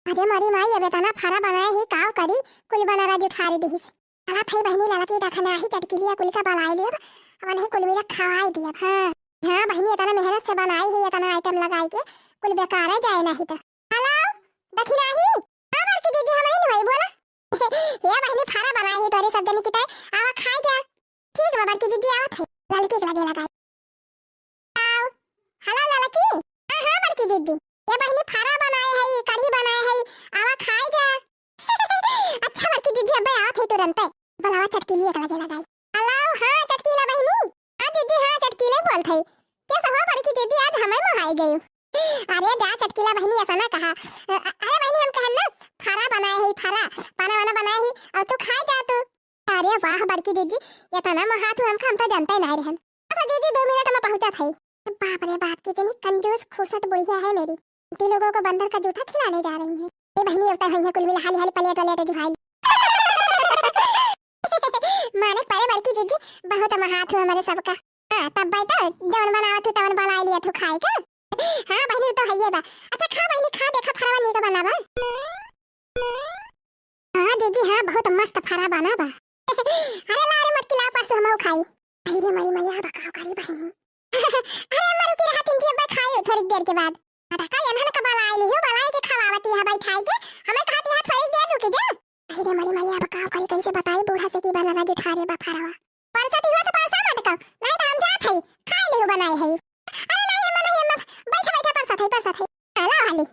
अरे मोरी माई, अब एतना फरा बनाए ही, काव करी, कुल बनरा जुठारी दिहिस। चला थई बहिनी, ललकी दखना ही चटकिलिया कुल का बलाई लेब, अब नहीं कुल मिला खवाई दियब। हाँ, हाँ बहिनी, एतना मेहनत से बनाई ही, एतना item लगाई के, कुल बेकार जाए नहीं तो। Hello, दखिनाही? हाँ बड़की दीदी, हम ही नहीं बोला। हे बहिनी, फरा बनाए ही तोरे सब जनी की तय, आवा खाए जा। ठीक बा बड़की दीदी, आवत है। ललकी के लगे लगाई। Hello, hello ललकी। हाँ, हाँ बड़की दीदी। ए बहिनी, फरा बनाए हई, कढ़ी बनाए हई, आवा खाए जा। अच्छा बड़की दीदी, अब्बे आवत है तुरंते। बुलावा चटकीली एक लगे लगाई। Hello, हाँ चटकीला बहिनी। हाँ दीदी, हाँ चटकीले बोलत हई। कैसे हो बड़की दीदी, आज हमें मोहाई गई। अरे जा चटकीला बहिनी, ऐसा ना कहा। अ-, अ-, अरे बहिनी, हम कहन ना, फरा बनाए हई, फरा, पाना वाना बनाए ही, और तू खाए जा तू। अरे वाह बड़की दीदी, एतना मोहात हू हमका, हम तो जानते ही नहीं रहन। अच्छा दीदी, दो मिनट में पहुंचत है। बाप रे बाप, कितनी कंजूस खूसट बुढ़िया है मेरी। इन लोगों को बंदर का जूठा खिलाने जा रही है। ए बहिनी, उतर हुई है कुल मिला, हाली हाली plate व्लेट जुहाई। मानक परे बड़की दीदी, बहुत मोहात हू हमरे सबका। हाँ, तब भाई तो जवन बनावत हू तवन बनाई लिया तू खाए का। हाँ बहिनी, तो हइये बा। अच्छा खा बहिनी, खा, देखा फरवा नीक बना बा। हाँ जीजी, हाँ, बहुत मस्त फरा बना बा। अरे ला रे मटकी, ला परसों हमहू खाई। अरे रे मरी मैया, अब काव करी बहिनी। अरे अम्मा रुकी रहा, तीन जी अब्बा खाई थोड़ी देर के बाद। अटका एनहन का बलाई लिहो, बलाई के खवावती है बैठाई के। हमें कहती है थोड़ी देर रुकी जा। अरे रे मरी मैया, अब काव करी, कैसे बताई बूढ़ा से कि बनरा जुठारे बा फरवा। परसती हुआ तो परसा मत कहो, नहीं तो हम जात हई, खाई लिहो बनाए हई। अरे नहीं अम्मा, नहीं अम्मा, बैठा बैठा, परसत हई, परसत हई। हाँ, लाओ हाली।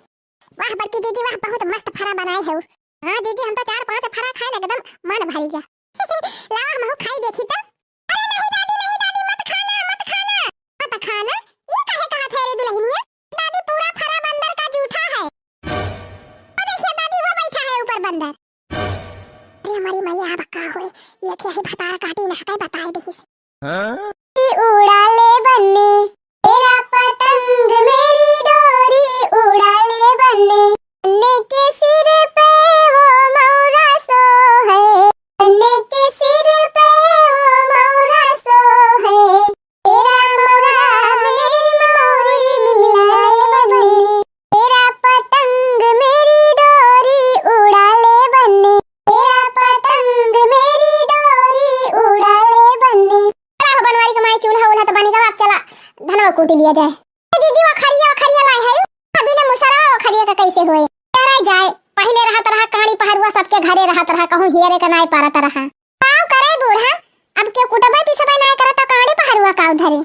वाह बड़की दीदी वाह, बहुत मस्त फरा बनाए हो। हाँ दीदी, हम तो चार पांच फरा खाए ना, एकदम मन भरी गया। लाओ हमहू खाई देखी तो। अरे नहीं दादी, नहीं दादी, मत खाना, मत खाना। मत खाना? ये काहे कहा थे रे दुल्हनिया? दादी, पूरा फरा बंदर का जूठा है। वो देखिए दादी, वो बैठा है ऊपर बंदर। अरे हमारी मैया, अब का होए, ये क्या है, भतार काटी ना कहे बताए देहिस। हाँ? उड़ा ले बन्नी, तेरा पतंग मेरी डोरी उड़ा ले बन्नी। बन्नी के सिर पे वो मौरा सोहे, बन्नी के सिर पे वो मौरा सोहे। तेरा मौरा मेरी मौरी मिला ले बन्नी, तेरा पतंग मेरी डोरी उड़ा ले बन्नी, तेरा पतंग मेरी डोरी उड़ा ले बन्नी। चला हो बनवारी के माई, चूल्हा उल्हा तो बनी गवा, चला धनवा कूटी लिया जाए। ए दीदी, वो खरिया, वो खरिया लाई है, अभी ना मुसरवा वो खरिया का कैसे होए? डराई जाए, पहले रहत रहा कांड़ी पहरुआ, सबके घरे रहत रहा, कहूँ हियरे का नाई पारत रहा। पाव करे बूढ़ा, अब के कुटबे पिसबे नाय करत, कांड़ी पहरुआ काव धरे।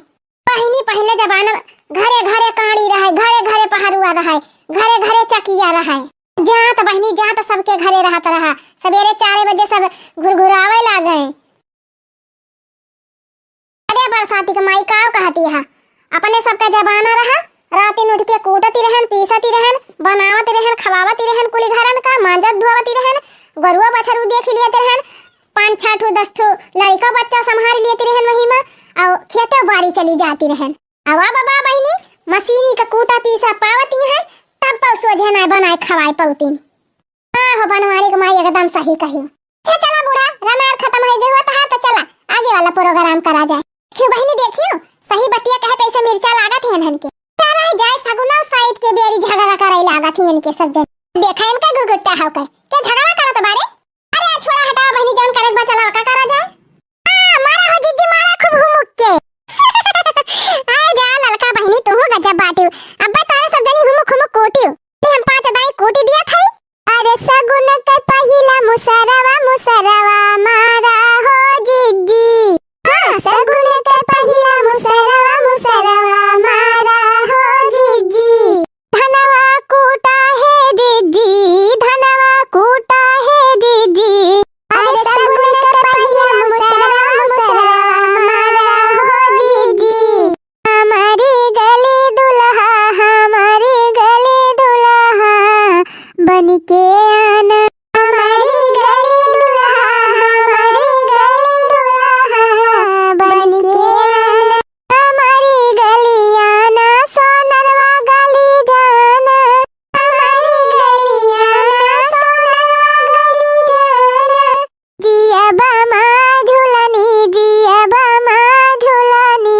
बहिनी, पहले जमाना घरे घरे कांड़ी रहे, घरे घरे पहरुआ रहे, घरे घरे चकिया रहे। जात बहिनी जात सबके घरे रहत रहा, सबेरे चारे बजे सब घुरघुरावे लागे। अरे बरसाती के माई काव कहती है, अपने सबका जमाना रहा, रातिन उठ के कूटती रहन, पीसती रहन, बनावती रहन, खवावती रहन, कुली घरन का मांजत धोवती रहन, गरुआ बछरू देख लियत रहन, पाँच छह ठो दस ठो लड़िका बच्चा संभाल लियत रहन वही में, और खेते बारी चली जाती रहन। अब बाबा बहिनी मशीनी का कूटा पीसा पावती हैं, तब पर सोझे ना बनाए खवाए पौतीन। हाँ हो बनवारी के माई एकदम सही कही। अच्छा चला बूढ़ा, रामायण खत्म हो गए हुआ तहार, तो चला आगे वाला program करा जाए। क्यों बहिनी देखियो, सही बतिया कहे पे ऐसे मिर्चा लागत है इनहन के। चला जाए सगुना साइड के बेरी झगड़ा करे लागत है इनके सब जन। देखा इनका घुघुट्टा हो के, के झगड़ा करत बारे? अरे छोड़ा हटाओ बहिनी, जौन करे के बा चला का करा जाए। आ, मारा हो जिज्जी, मारा खूब हुमुक के। आ जा ललका बहिनी, तू गजब बाटियो। अब्बे तारे सब जनी हुमुक हुमुक कूटियो। ये हम पाँच दाई कूटी दिया था। अरे सगुन के पहिला मुसरवा, मुसरवा मारा हो जिज्जी। हाँ, सगुन के पहिला मुसरवा, मुसरवा मारा हो जिज्जी। धनवा कूटा है जिज्जी, धनवा कूटा है जिज्जी। अरे सगुन के पहिला मुसरवा, मुसरवा मारा हो जिज्जी। हमारी गली दुल्हा, हमारी गली दुल्हा, बन के आना। हमारी गली दुल्हा, हमारी गली दुल्हा, बन के आना। हमारी गलियाना सोनरवा गली जाना। हमारी गलियाना सोनरवा गली जाना। जिया बामा झुलनी, जिया बामा झुलनी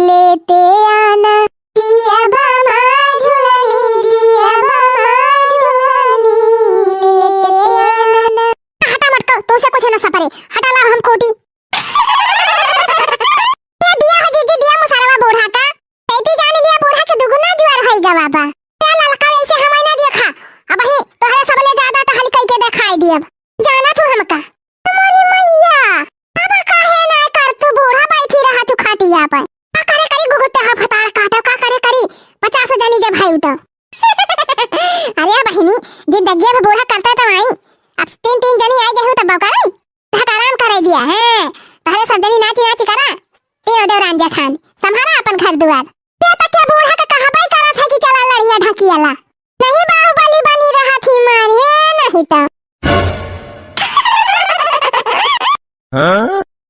लेते आना। जिया बामा झुलनी, जिया बामा झुलनी जाना तू हमका। मोरी मैया, अब काहे ना कर तू, बूढ़ा बैठी रहा तू खटिया पर। का करे करी घुघुट्टे हा भतार काटा, का करे करी पचास जनी जब भाई तो। अरे बहिनी, जिंदगिया में बूढ़ा करता तो आई, अब तीन तीन जनी आई गई हो तब करे, धकाराम करे दिया है। पहले सब जनी नाची नाची करा, तीनों देवरान जेठान संभाला अपन घर दुआर। पे तक के बूढ़ा के कहबे करत है कि चला लड़िया ढकियाला। नहीं बाहुबली बनी रहा थी मारे, नहीं तो।